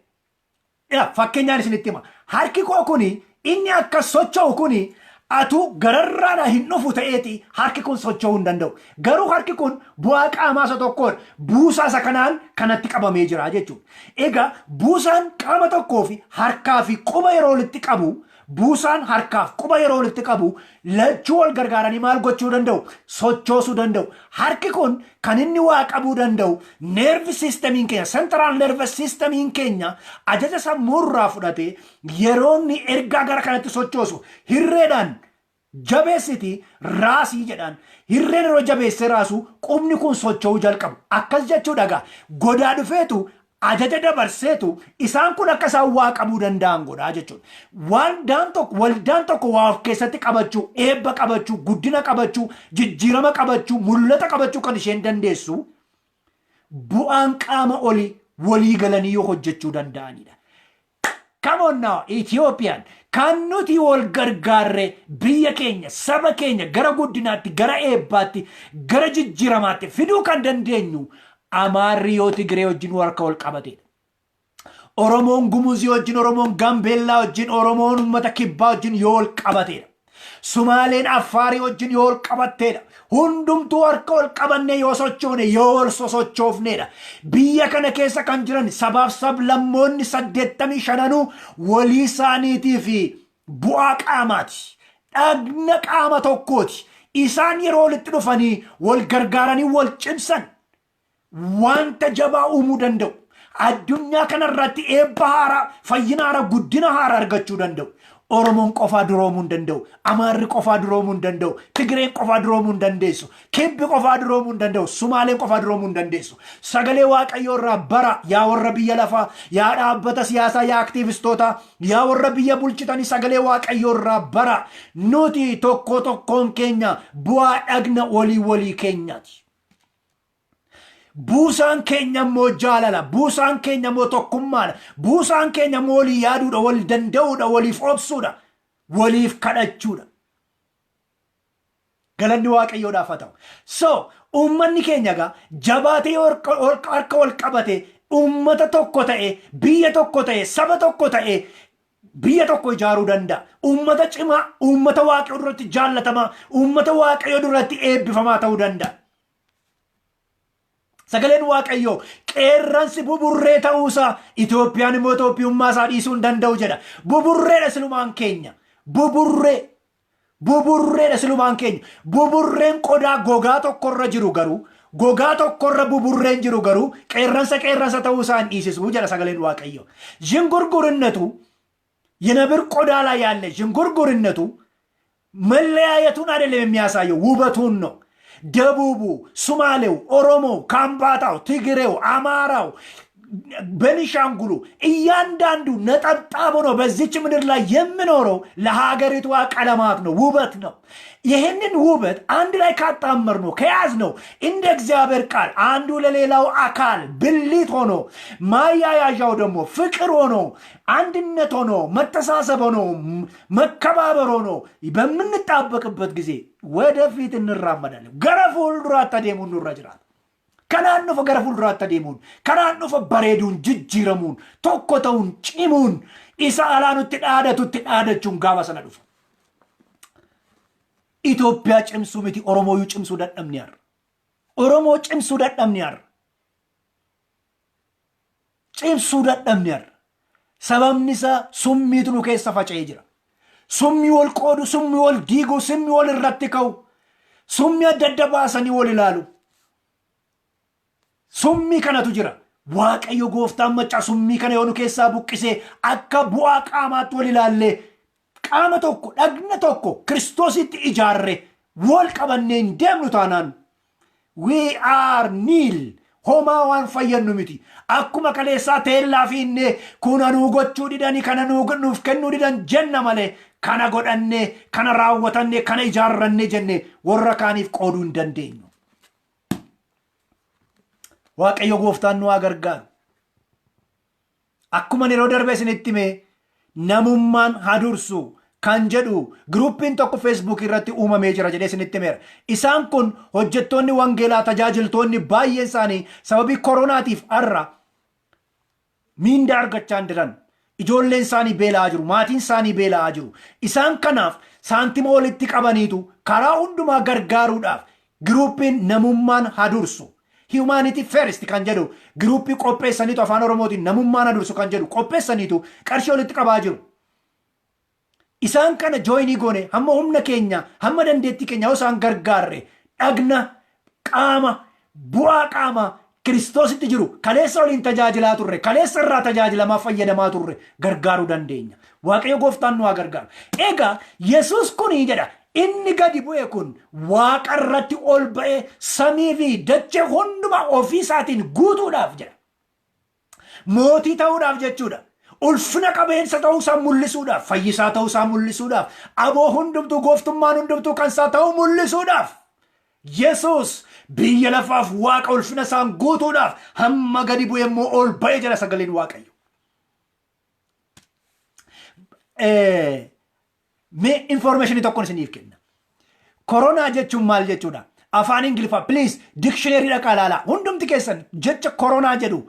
Yaa, fakkeenyaan isinitti hima. Harki koo kuni inni akka socho'u kuni atu gararraadhaa hin dhufu ta'eeti harki kun socho'uu hin danda'u. Garuu harki kun bu'aa qaamaa isa tokkoodha. Buusaa isa kanaan kanatti qabamee jira jechuudha. Egaa buusaan qaama tokkoo fi harkaa fi quba yeroo walitti qabu, buusaan harkaaf quba yeroo walitti qabu, lachuu wal gargaaranii maal gochuu danda'u? Sochoosuu danda'u. Harki kun kan inni waa qabuu danda'u nerve systemiin keenya, central nervous systemiin keenya ajaja sammuurraa fudhatee yeroo inni ergaa gara kanatti sochoosu, hirreedhaan jabeessiti raasii jedhaan, hirreen yeroo jabeessee raasu qubni kun socho'uu jalqabu. Akkas jechuudha gaa, godaa dhufeetu Ajaja dabarseetu isaan kun akka isaan waa qabuu danda'an godhaa jechuudha. Waldaan tokko waa of keessatti qabachuu, eebba qabachuu, guddina qabachuu, jijjiirama qabachuu, mul'ata qabachuu kan isheen dandeessu bu'aan qaama olii walii galanii yoo hojjechuu danda'anidha. Come on now, Itoophiyaan kan nuti wal gargaarre biyya keenya, saba keenya gara guddinaatti, gara eebbaatti, gara jijjiiramaatti fiduu kan dandeenyu Amaarri yoo Tigiree wajjin harka wal qabatedha. Oromoon Gumuzii wajjin, Oromoon Gambeellaa wajjin, Oromoon uummata Kibbaa wajjin yoo wal qabatedha. Sumaaleen Affaarii wajjin yoo wal qabatteedha. Hundumtuu harka wal qabannee yoo sochoone, yoo wal sosochoofneedha. Biyya kana keessa kan jiran sabaaf sablammoonni 85nuu walii isaaniitii fi bu'aa qaamaati. Dhagna qaama tokkooti. Isaan yeroo walitti dhufanii wal gargaaranii wal cimsan wanta jabaa uumuu danda'u. Addunyaa kanarratti eebba haaraa, fayyina haaraa, guddina haaraa argachuu danda'u. Oromoon qofaa duroomuu hin danda'u. Amaarri qofaa duroomuu hin danda'u. Tigireen qofaa duroomuu hin dandeessu. Kibbi qofaa duroomuu hin danda'u. Sumaaleen qofaa duroomuu hin dandeessu. Sagalee Waaqayyoo irraa bara, yaa warra biyya lafaa, yaa dhaabbata siyaasaa, yaa aktiivistoota, yaa warra biyya bulchitanii, sagalee Waaqayyoo irraa bara. Nuti tokko tokkoon keenya bu'aa dhagna walii walii keenyaati. Buusaan keenya immoo jaalala, buusaan keenya immoo tokkummaadha, buusaan keenya immoo walii yaaduudha, wal danda'uudha, waliif obsuudha, waliif kadhachuudha. Galanni Waaqayyoodhaaf haa ta'u. So, uummanni keenya egaa jabaatee yoo harka wal qabate, uummata tokko ta'e, biyya tokko ta'e, saba tokko ta'e, biyya tokko ijaaruu danda'a. Uummata cimaa, uummata Waaqayyoo duratti jaallatamaa, uummata Waaqayyoo duratti eebbifamaa ta'uu danda'a. Sagaleen Waaqayyoo qeerransi buburree ta'uusaa, Itoophiyaan immoo Itoophiyummaa isaa dhiisuu hin danda'u jedha. Buburreedha silumaan keenya. Buburree. Buburreedha silumaan keenya. Buburreen qodaa gogaa tokkorra jiru garuu, gogaa tokkorra buburreen jiru garuu qeerransa qeerransa ta'uusaa hin dhiisisu jedha sagaleen Waaqayyoo. ዥንጉርጉርነቱ የነብር ቆዳ ላይ ያለ ዥንጉርጉርነቱ መለያየቱን አይደለም የሚያሳየው፣ ውበቱን ነው። ደቡቡ፣ ሱማሌው፣ ኦሮሞው፣ ካምባታው፣ ትግሬው፣ አማራው፣ ቤኒሻንጉሉ እያንዳንዱ ነጠብጣብ ሆኖ በዚች ምድር ላይ የሚኖረው ለሀገሪቷ ቀለማት ነው፣ ውበት ነው። ይህንን ውበት አንድ ላይ ካጣመርነው፣ ከያዝነው፣ እንደ እግዚአብሔር ቃል አንዱ ለሌላው አካል ብልት ሆኖ፣ ማያያዣው ደግሞ ፍቅር ሆኖ፣ አንድነት ሆኖ፣ መተሳሰብ ሆኖ፣ መከባበር ሆኖ በምንጣበቅበት ጊዜ ወደፊት እንራመዳለን። Gara fuulduraatti adeemuun nurra jiraata. Kanaan dhufa gara fuulduraatti adeemuun, kanaan dhufa bareeduun, jijjiiramuun, tokko ta'uun, cimuun, isa alaa nutti dhaadatutti dhaadachuun gaafa sana dhufa. Itoophiyaa cimsuu miti, Oromooyyuu cimsuu dadhabni har'a. Oromoo cimsuu dadhabni har'a. Cimsuu dadhabni har'a. Sababni isaa summiitu nu keessa faca'ee jira. Summii wal qoodu, summii wal diigu, summii wal irratti ka'u, summii adda adda baasanii wal ilaalu. Summii kanatu jira. Waaqayyo gooftaan maccaa summii kana yoo nu keessaa buqqisee, akka bu'aa qaamaatti wal ilaallee, qaama tokko, dhagna tokko Kiristoositti ijaarre, wal qabannee hin deemnu taanaan, we are nil. Homaa waan fayyadnu miti. Akkuma kaleessaa teellaa fiinnee kuna nuu gochuu didanii, kana nuuf kennuu didan jenna malee, kana godhannee, kana raawwatannee, kana ijaarrannee jennee warra kaaniif qooduu hin dandeenyu. Waaqayyo gooftaan nu haa gargaaru. Akkuma yeroo darbe isinitti hime, namummaan haa dursu kan jedhu groupiin tokko Facebook irratti uumamee jira jedhee isinitti himeera. Isaan kun hojjettoonni wangeelaa, tajaajiltoonni baay'een isaanii sababii koronaatiif har'a miindaa argachaa hin jiran. Ijoolleen isaanii beela'aa jiru. Maatiin isaanii beela'aa jiru. Isaan kanaaf saantima walitti qabaniitu karaa hundumaa gargaaruudhaaf groupiin namummaan haa dursu, Humanity First kan jedhu groupii qopheessaniitu, afaan Oromootiin namummaan haa dursu kan jedhu qopheessaniitu qarshii walitti qabaa jiru. Isaan kana join goone, hamma humna keenya, hamma dandeettii keenya yoo isaan gargaarre, dhagna qaama bu'aa qaama Kiristoositti jiru, kaleessa waliin tajaajilaa turre, kaleessa irraa tajaajilamaa fayyadamaa turre gargaaruu dandeenya. Waaqayyo gooftaan nu haa gargaaru. Egaa Yesuus kunii jedha, inni gadi bu'e kun waaqa irratti ol ba'e, samii fi dachee hundumaa ofii isaatiin guutuudhaaf jedha. Mootii ta'uudhaaf jechuudha. Ulfina qabeensa ta'uusaa mul'isuudhaaf, fayyisaa ta'uusaa mul'isuudhaaf, aboo hundumtuu, gooftummaan hundumtuu kan isaa ta'uu mul'isuudhaaf. Yesuus biyya lafaaf Waaqa ulfina isaan guutuudhaaf hamma gadi bu'e immoo ol ba'e jedha sagaleen Waaqayyo. Mee information tokkoon isiniif kenna. Koronaa jechuun maal jechuudha? Afaan Ingiliffaa, please, dictionary dhaqaa ilaalaa. Hundumti keessan jecha koronaa jedhu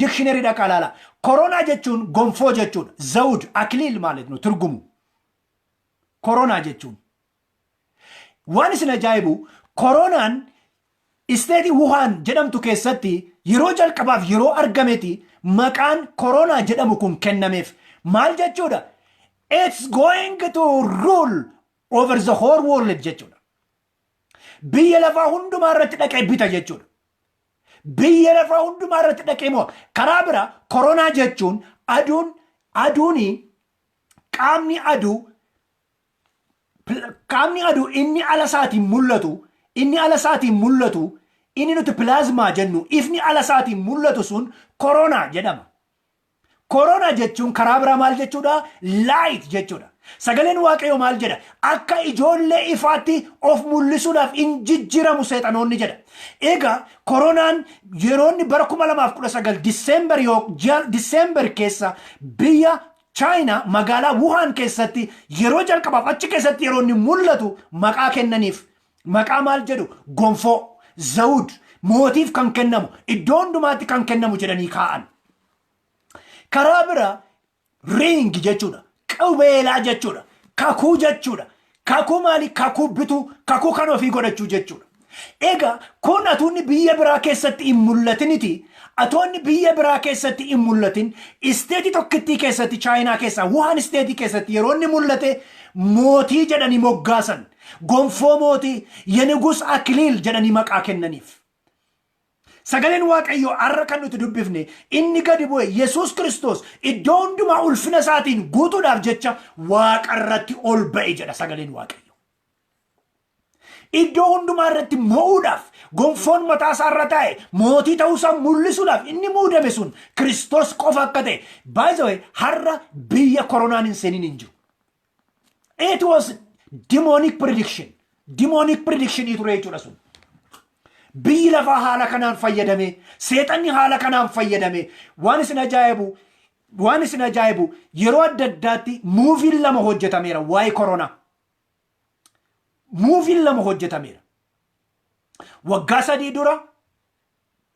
dictionary dhaqaa ilaalaa. Koronaa jechuun gonfoo jechuudha. ዘውድ አክሊል ማለት ነው ትርጉሙ። Koronaa jechuun. Waan isin ajaa'ibu, koronaan state Wuhaan jedhamtu keessatti yeroo jalqabaaf yeroo argameti maqaan koronaa jedhamu kun kennameef. Maal jechuudha? It's going to rule over the whole world jechuudha. Biyya lafaa hundumaa irratti dhaqee bita jechuudha. Biyya lafaa hundumaa irratti dhaqee moo karaa bira koronaa jechuun aduun, aduuni qaamni aduu inni ala isaatiin mul'atu, inni nuti plasma jennu, ifni ala isaatiin mul'atu sun koronaa jedhama. Koronaa jechuun karaa biraa maal jechuudha? Light jechuudha. Sagaleen Waaqayyoo maal jedha? Akka ijoollee ifaatti of mul'isuudhaaf in jijjiiramu seexanoonni jedha. Egaa koronaan yeroo inni bara 2019 December yoo ji'a December keessa biyya Chaayinaa magaalaa Wuhaan keessatti yeroo jalqabaaf achi keessatti yeroo inni mul'atu maqaa kennaniif. Maqaa maal jedhu? Gonfoo, ዘውድ, mootiif kan kennamu, iddoo hundumaatti kan kennamu jedhanii kaa'an. Karaa bira ring jechuudha. Qubeelaa jechuudha. Kakuu jechuudha. Kakuu maali? Kakuu bituu, kakuu kan ofii godhachuu jechuudha. Egaa kun atoonni biyya biraa keessatti hin mul'atiniti. Atoonni biyya biraa keessatti hin mul'atin, state tokkittii keessatti, Chaayinaa keessa, Wuhaan state keessatti yeroo inni mul'ate mootii jedhanii moggaasan. Gonfoo mootii, የንጉሥ አክሊል jedhanii maqaa kennaniif. Sagaleen Waaqayyoo har'a kan nuti dubbifne, inni gadi bu'e Yesuus Kiristoos iddoo hundumaa ulfina isaatiin guutuudhaaf jecha waaqa irratti ol ba'e jedha sagaleen Waaqayyoo. Iddoo hundumaa irratti mo'uudhaaf, gonfoon mataa isaa irra taa'e mootii ta'uusaa mul'isuudhaaf inni muudame sun Kiristoos qofa akka ta'e. By the way, har'a biyya koronaan hin seeniin hin jiru. It was demonic prediction. Demonic prediction ture jechuudha sun. Biyyi lafaa haala kanaan fayyadame, seexanni haala kanaan fayyadame. Waan isin ajaa'ibu, yeroo adda addaatti movien lama hojjetameera waa'ee koronaa. Movien lama hojjetameera. Waggaa 3 dura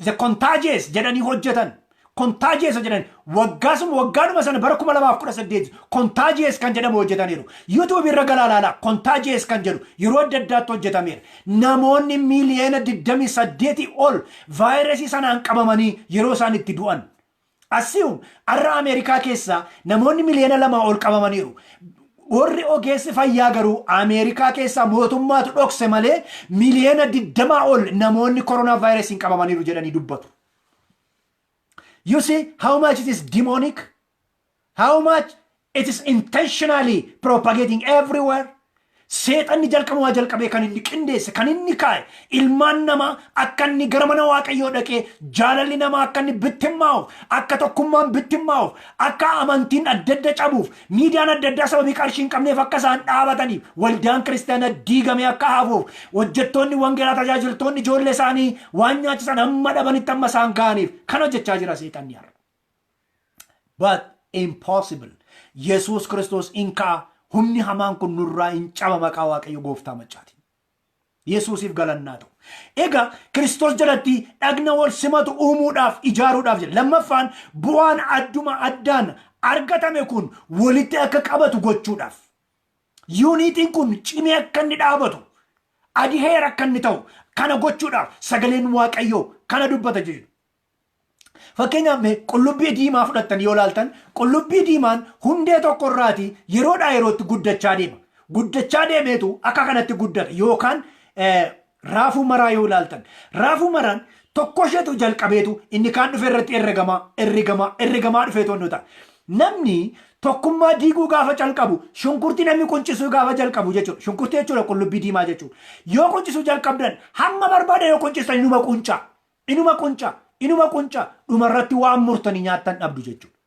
The Contagious jedhanii hojjetan. Contagious jedhan waggaasuma, waggaadhuma sana, bara 2018 Contagious kan jedhamu hojjetaniiru. YouTube irra galaa ilaalaa, Contagious kan jedhu yeroo adda addaatti hojjetameera. Namoonni miiliyoona 28 ol vaayirasii sanaan qabamanii yeroo isaan itti du'an. Assume, har'a Ameerikaa keessaa namoonni miliyoona 2 ol qabamaniiru. Warri ogeessi fayyaa garuu Ameerikaa keessaa mootummaatu dhokse malee miliyoona 20 ol namoonni koronaa vaayirasiin qabamaniiru jedhanii dubbatu. You see how much it is demonic? How much it is intentionally propagating everywhere? Seexanni jalqabumaa jalqabee kan inni qindeesse, kan inni kaa'e, ilmaan namaa akka inni gara mana Waaqayyoo dhaqee jaalalli namaa akka inni bittimmaa'uuf, akka tokkummaan bittimmaa'uuf, akka amantiin adda adda cabuuf, miidiyaan adda addaa sababii qarshii hin qabneef akka isaan dhaabataniif, waldaan kiristaanaa diigamee akka hafuuf, hojjettoonni wangeelaa, tajaajiltoonni ijoollee isaanii waan nyaachisan hamma dhabanitti amma isaan ga'aniif kan hojjechaa jira seexanni har'a. But impossible. Yesuus Kiristoos in ka'a. Humni hamaan kun nurraa hin caba maqaa Waaqayyo gooftaa maccaatiin. Yesuusiif galannaa ta'u. Egaa Kiristoos jalatti dhagna wal simatu uumuudhaaf, ijaaruudhaaf jedha. Lammaffaan, bu'aan adduma addaan argatame kun walitti akka qabatu gochuudhaaf. Unityn kun cimee akka inni dhaabatu, adhere akka inni ta'u kana gochuudhaaf sagaleen Waaqayyoo kana dubbata jechuudha. Fakkeenyaaf, mee qullubbii diimaa fudhattan yoo laaltan, qullubbii diimaan hundee tokko irraati yeroodhaa yerootti guddachaa deema. Guddachaa deemeetu akka kanatti guddata. Yookaan raafuu maraa yoo ilaaltan, raafuu maraan tokko isheetu jalqabeetu inni kaan dhufe irratti herregamaa, herregamaa, herregamaa dhufeetu inni ta'a. Namni tokkummaa diiguu gaafa jalqabu, shunkurtii namni quncisuu gaafa jalqabu jechuudha. Shunkurtii jechuudha, qullubbii diimaa jechuudha. Yoo quncisuu jalqabdan, hamma barbaada yoo quncistan inuma quncaa. Inuma quncaa. Inuma qunca, dhumarratti waan murtanii nyaattan dhabdu jechuudha.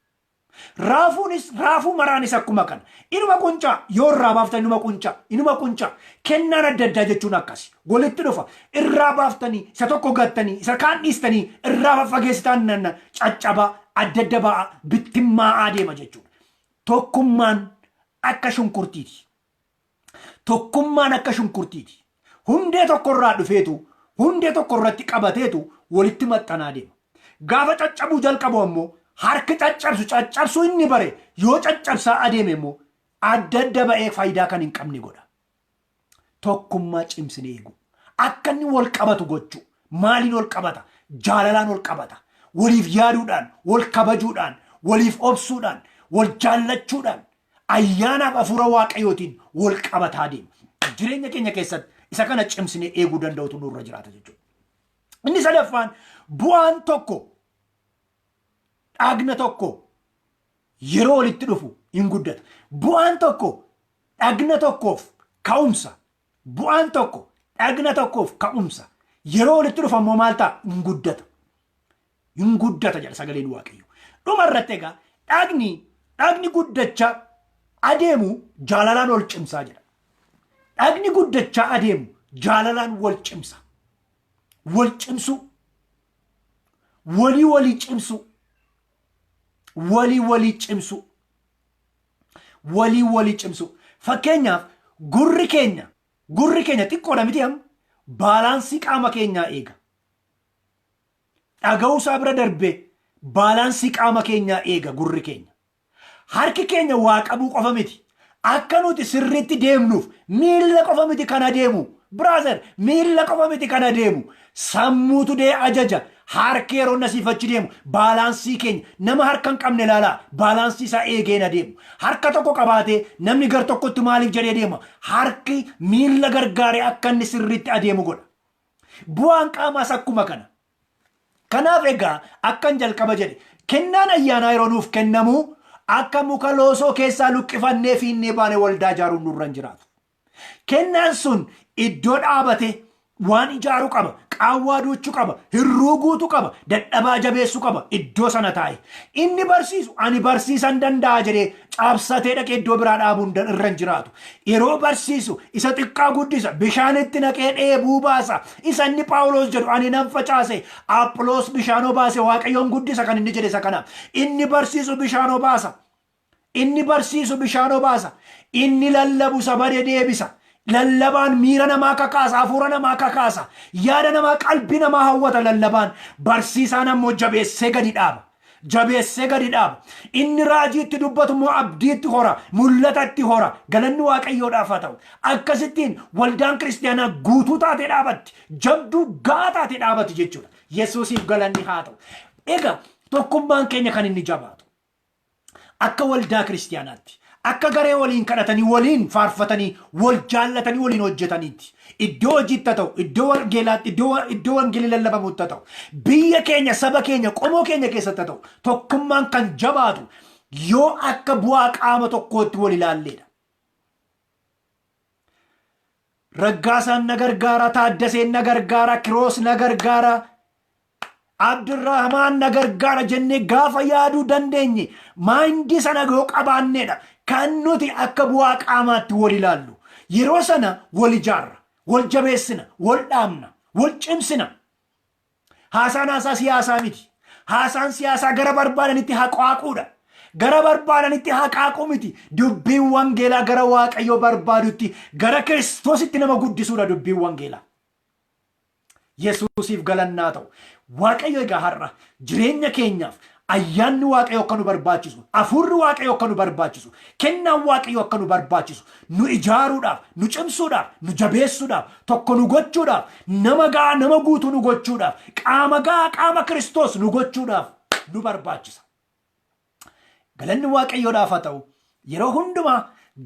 Raafuunis, raafuu maraanis akkuma kana. Inuma quncaa, yoo irraa baaftan inuma quncaa, inuma quncaa. Kennaan adda addaa jechuun akkasi. Walitti dhufa. Irraa baaftanii, isa tokko gattanii, isa kaan dhiistanii, irraa faffageessitaan nanna caccabaa, adda adda ba'aa, bittimmaa'aa deema jechuudha. Tokkummaan akka shunkurtiiti. Tokkummaan akka shunkurtiiti. Hundee tokkorraa dhufeetu, hundee tokko irratti qabateetu walitti maxxanaa deema. Gaafa caccabuu jalqabu ammoo harki caccabsu caccabsuu inni bare yoo caccabsaa adeeme immoo adda adda ba'ee faayidaa kan hin qabne godha. Tokkummaa cimsinee eeguu. Akka inni wal qabatu gochuu. Maaliin wal qabata? Jaalalaan wal qabata. Waliif yaaduudhaan, wal kabajuudhaan, waliif obsuudhaan, wal jaallachuudhaan, ayyaanaaf hafuura Waaqayyootiin wal qabataa deema. Jireenya keenya keessatti isa kana cimsinee eeguu danda'utu nurra jiraata jechuudha. Inni sadaffaan, bu'aan tokko dhagna tokko yeroo walitti dhufu hin guddata. Bu'aan tokko dhagna tokkoof ka'umsa. Bu'aan tokko dhagna tokkoof ka'umsa. Yeroo walitti dhufu ammoo maal ta'a? Hin guddata. Hin guddata jedha sagaleen Waaqayyo. Dhuma irratti egaa dhagni guddachaa adeemu jaalalaan wal cimsaa jedha. Dhagni guddachaa adeemu jaalalaan wal cimsa. Wal cimsuu. Walii walii cimsuu. Walii walii cimsuu. Walii walii cimsuu. Fakkeenyaaf, gurri keenya xiqqoodha miti? Amma baalaansii qaama keenyaa eega. Dhaga'uu isaa bira darbee baalaansii qaama keenyaa eega gurri keenya. Harki keenya waa qabuu qofa miti. Akka nuti sirriitti deemnuuf miilla qofa miti kan adeemu. Brother, miilla qofa miti kan adeemu. Sammuutu dee ajaja. Harki yeroo nasiif achi deemu baalaansii keenya, nama harka hin qabne ilaalaa, baalaansii isaa eegeen adeemu. Harka tokko qabaatee namni gar tokkotti maaliif jedhee deema? Harki miilla gargaaree akka inni sirriitti adeemu godha. Bu'aan qaamaas akkuma kana. Kanaaf egaa akkan jalqaba jedhe, kennaan ayyaanaa yeroo nuuf kennamu akka muka loosoo keessaa luqqifannee fiinnee baane waldaa ijaaruun nurra hin jiraatu. Kennaan sun iddoo dhaabate waan ijaaru qaba, qaawwaa duuchuu qaba, hirruu guutuu qaba, dadhabaa jabeessuu qaba iddoo sana taa'e. Inni barsiisu ani barsiisan danda'a jedhee cabsatee dhaqee iddoo biraa dhaabuun irra hin jiraatu. Yeroo barsiisu isa xiqqaa guddisa, bishaanitti naqee dheebuu baasa. Isa inni Phaawulos jedhu, "Ani nan facaase, Aphiloos bishaanoo baase, Waaqayyoon guddisa" kan inni jedhe isa kana. Inni barsiisu bishaanoo baasa. Inni barsiisu bishaanoo baasa. Inni lallabu sabade deebisa. Lallabaan miira namaa kakaasa, hafuura namaa kakaasa, yaada namaa, qalbii namaa hawwata lallabaan. Barsiisaan ammoo jabeessee gadi dhaaba. Jabeessee gadi dhaaba. Inni raajiitti dubbatu immoo abdiitti hora, mul'atatti hora. Galanni Waaqayyoodhaaf haa ta'u. Akkasittiin waldaan kiristaanaa guutuu taatee dhaabatti. Jabduu ga'aa taatee dhaabatti jechuudha. Yesuusiif galanni haa ta'u. Egaa tokkummaan keenya kan inni jabaatu akka waldaa kiristaanaatti, akka garee waliin kadhatanii, waliin faarfatanii, wal jaallatanii, waliin hojjetaniitti, iddoo hojiitti haa ta'u, iddoo wangeelaatti, iddoo wangeelli lallabamutti haa ta'u, biyya keenya, saba keenya, qomoo keenya keessatti haa ta'u, tokkummaan kan jabaatu yoo akka bu'aa qaama tokkootti wal ilaalleedha. Raggaasaan na gargaara, Taaddaseen na gargaara, Kiroos na gargaara, Abdurrahmaan na gargaara jennee gaafa yaaduu dandeenye, mindii sana yoo qabaanneedha kan nuti akka bu'aa qaamaatti wal ilaallu. Yeroo sana wal ijaarra, wal jabeessina, wal dhaabna, wal cimsina. Haasaan haasaa siyaasaa miti. Haasaan siyaasaa gara barbaadanitti haqaaquudha. Gara barbaadanitti haqaaquu miti. Dubbiin wangeelaa gara Waaqayyoo barbaadutti, gara Kiristoositti nama guddisuudha dubbiin wangeelaa. Yesuusiif galannaa ta'u. Waaqayyo egaa har'a jireenya keenyaaf ayyaanni Waaqayyo akka nu barbaachisu, hafuurri Waaqayyo akka nu barbaachisu, kennaan Waaqayyo akka nu barbaachisu, nu ijaaruudhaaf, nu cimsuudhaaf, nu jabeessuudhaaf, tokko nu gochuudhaaf, nama ga'aa, nama guutuu nu gochuudhaaf, qaama ga'aa, qaama Kiristoos nu gochuudhaaf nu barbaachisa. Galanni Waaqayyoodhaaf haa ta'u. Yeroo hundumaa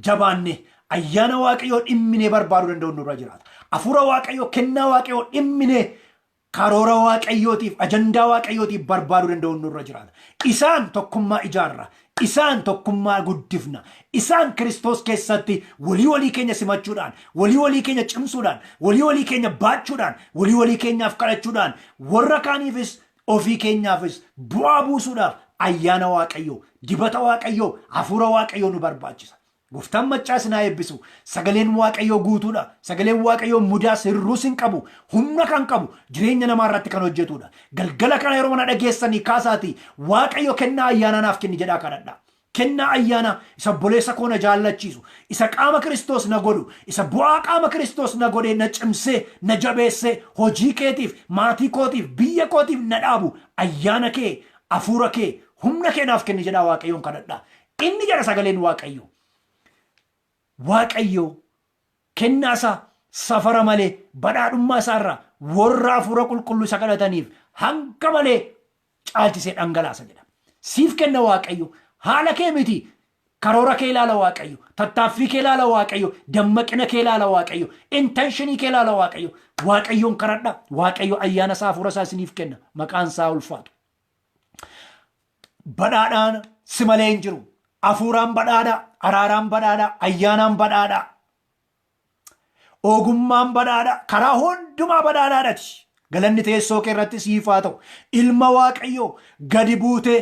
jabaanne ayyaana Waaqayyoo dhimminee barbaaduu danda'u nurra jiraata. Hafuura Waaqayyoo, kennaa Waaqayyoo dhimminee karoora Waaqayyootiif, ajandaa Waaqayyootiif barbaaduu danda'u nurra jiraata. Isaan tokkummaa ijaarra. Isaan tokkummaa guddifna. Isaan Kiristoos keessatti walii walii keenya simachuudhaan, walii walii keenya cimsuudhaan, walii walii keenya baachuudhaan, walii walii keenyaaf kadhachuudhaan, warra kaaniifis Ofii keenyaafis bu'aa buusuudhaaf ayyaana Waaqayyoo, dibata Waaqayyoo, hafuura Waaqayyoo nu barbaachisa. Gooftaan maccaa isin haa eebbisu. Sagaleen Waaqayyoo guutuudha. Sagaleen Waaqayyoo mudaas hirruus hin qabu. Humna kan qabu jireenya namaa irratti kan hojjetudha. Galgala kana yeroo mana dhageessanii kaasaatii Waaqayyo kennaa ayyaanaa naaf kenni jedhaa kadhadha. Kennaa ayyaanaa isa obboleessa koo na jaallachiisu, isa qaama Kiristoos na godhu, isa bu'aa qaama Kiristoos na godhee na cimsee, na jabeessee hojii keetiif, maatii kootiif, biyya kootiif na dhaabu ayyaana kee, hafuura kee, humna kee naaf kenni jedhaa Waaqayyoon kadhadha. Inni jedha sagaleen Waaqayyoo. Waaqayyo kennaa isaa safara malee badhaadhummaa isaa irraa warra hafuura qulqulluu isa kadhataniif hanga malee caalchisee dhangalaasa jedha. Siif kenna Waaqayyo. Haala kee miti. Karoora kee ilaala Waaqayyo. Tattaaffii kee ilaala Waaqayyo. Dammaqina kee ilaala Waaqayyo. Intenshinii kee ilaala Waaqayyo. Waaqayyoon kadhadha. Waaqayyo ayyaana isaa hafuura isaa isiniif kenna. Maqaan isaa ulfaatu. Badhaadhaan si malee hin jiru. Hafuuraan badhaadha, araaraan badhaadha, ayyaanaan badhaadha. Ogummaan badhaadha, karaa hundumaa badhaadhaadhati. Galanni teessoo kee irratti siif haa ta'u. Ilma Waaqayyoo gadi buutee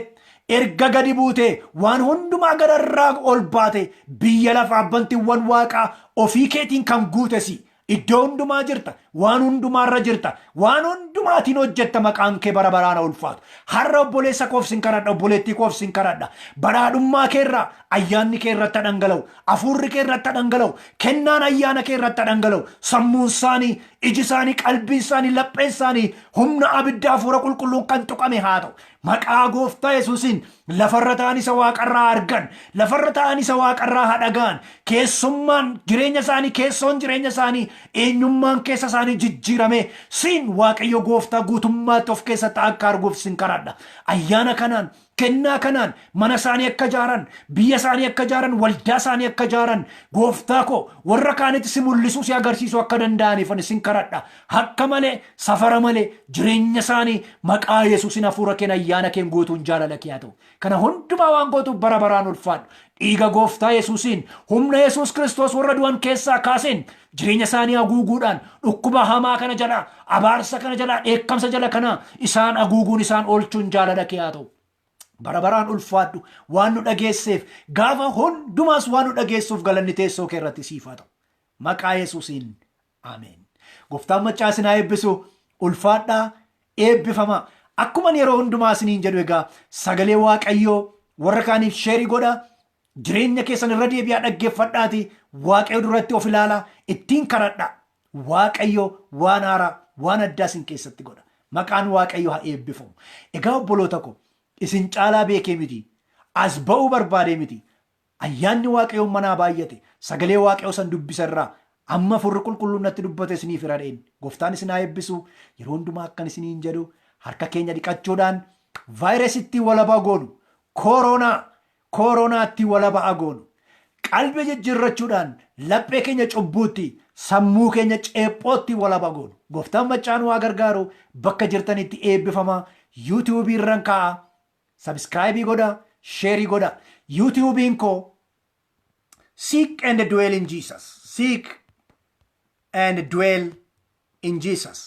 erga gadi buutee waan hundumaa gararraa ol baate biyya lafaa bantiiwwan waaqaa ofii keetiin kan guute si. Iddoo hundumaa jirta, waan hundumaarra jirta, waan hundumaatiin hojjetta maqaan kee bara baraan haa ulfaatu. Har'a obboleessa koof sin kadhadha, obboleettii koof sin kadhadha. Badhaadhummaa keerraa ayyaanni kee irratti haa dhangala'u, hafuurri kee irratti haa dhangala'u, kennaan ayyaana kee irratti haa dhangala'u. Sammuun isaanii, iji isaanii, qalbiin isaanii, lapheen isaanii humna abidda hafuura qulqulluun kan tuqame haa ta'u. Maqaa gooftaa Yesuusiin lafarra ta'an isa waaqarraa argan, lafarra ta'an isa waaqarraa haa dhaga'an. Keessummaan jireenya isaanii, keessoon jireenya isaanii, eenyummaan keessa isaanii jijjiiramee siin Waaqayyo gooftaa guutummaatti of keessatti akka arguuf sin kadhadha. Ayyaana kanaan, kennaa kanaan mana isaanii akka ijaaran, biyya isaanii akka ijaaran, waldaa isaanii akka ijaaran, gooftaa koo warra kaanitti si mul'isuu si agarsiisuu akka danda'aniif ani sin kadhadha. Akka malee, safara malee, jireenya isaanii maqaa Yesuusin hafuura keen ayyaana keen guutuun jaalala kee haa ta'u. Kana hundumaa waan gootuuf bara baraan ulfaadhu. Dhiiga gooftaa Yesuusiin, humna Yesuus Kiristoos warra du'an keessaa kaaseen jireenya isaanii haguuguudhaan dhukkuba hamaa kana jalaa, abaarsa kana jalaa, dheekkamsa jala kanaa isaan haguuguun isaan oolchuun jaalala kee haa ta'u. Bara baraan ulfaadhu waan nu dhageesseef gaafa hundumaas waan nu dhageessuuf galanni teessoo kee irratti siif haa ta'u. Maqaa Yesuusiin Ameen. Gooftaan maccaa isin haa eebbisu. Ulfaadhaa eebbifamaa. Akkuman yeroo hundumaa isiniin jedhu egaa sagalee Waaqayyoo warra kaaniif sheerii godha. Jireenya keessan irra deebi'aa dhaggeeffadhaati Waaqayyo duratti of ilaalaa ittiin kadhadhaa. Waaqayyo waan haaraa waan addaa isin keessatti godha. Maqaan Waaqayyo haa eebbifamu. Egaa obboloota ko isin caalaa beekee miti. As ba'uu barbaadee miti. Ayyaanni Waaqayyoon manaa baay'ate, sagalee Waaqayyoo san dubbisa irraa amma Hafuurri Qulqulluun natti dubbate isiniif hiradheen. Gooftaan isin haa eebbisu. Yeroo hundumaa akkan isiniin jedhu harka keenya dhiqachuudhaan vaayirasittii walaba goonu, kooroonaa kooroonaatti walaba goonu. Qalbii jijjiirrachuudhaan laphee keenya cubbuutti, sammuu keenya ceephootti walaba goonu. Gooftaan maccaa nu haa gargaaru. Bakka jirtanitti eebbifamaa. Yuutuubii irran kaa'a. Subscribe godha, share godha. YouTube'n koo Seek and Dwell in Jesus. Seek and Dwell in Jesus.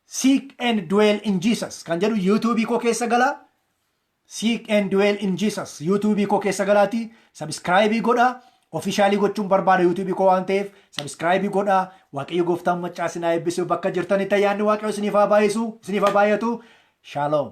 Seek and Dwell in Jesus kan jedhu YouTube koo keessa gala. Seek and Dwell in Jesus YouTube koo keessa galaati subscribe godha. Ofishaalii gochuun barbaada YouTube koo waan ta'eef subscribe godha. Waaqayyo gooftaan maccaa isin haa eebbisu bakka jirtanitti ayyaanni Waaqayyo isiniif haa baay'isu isiniif haa baay'atu. Shalom.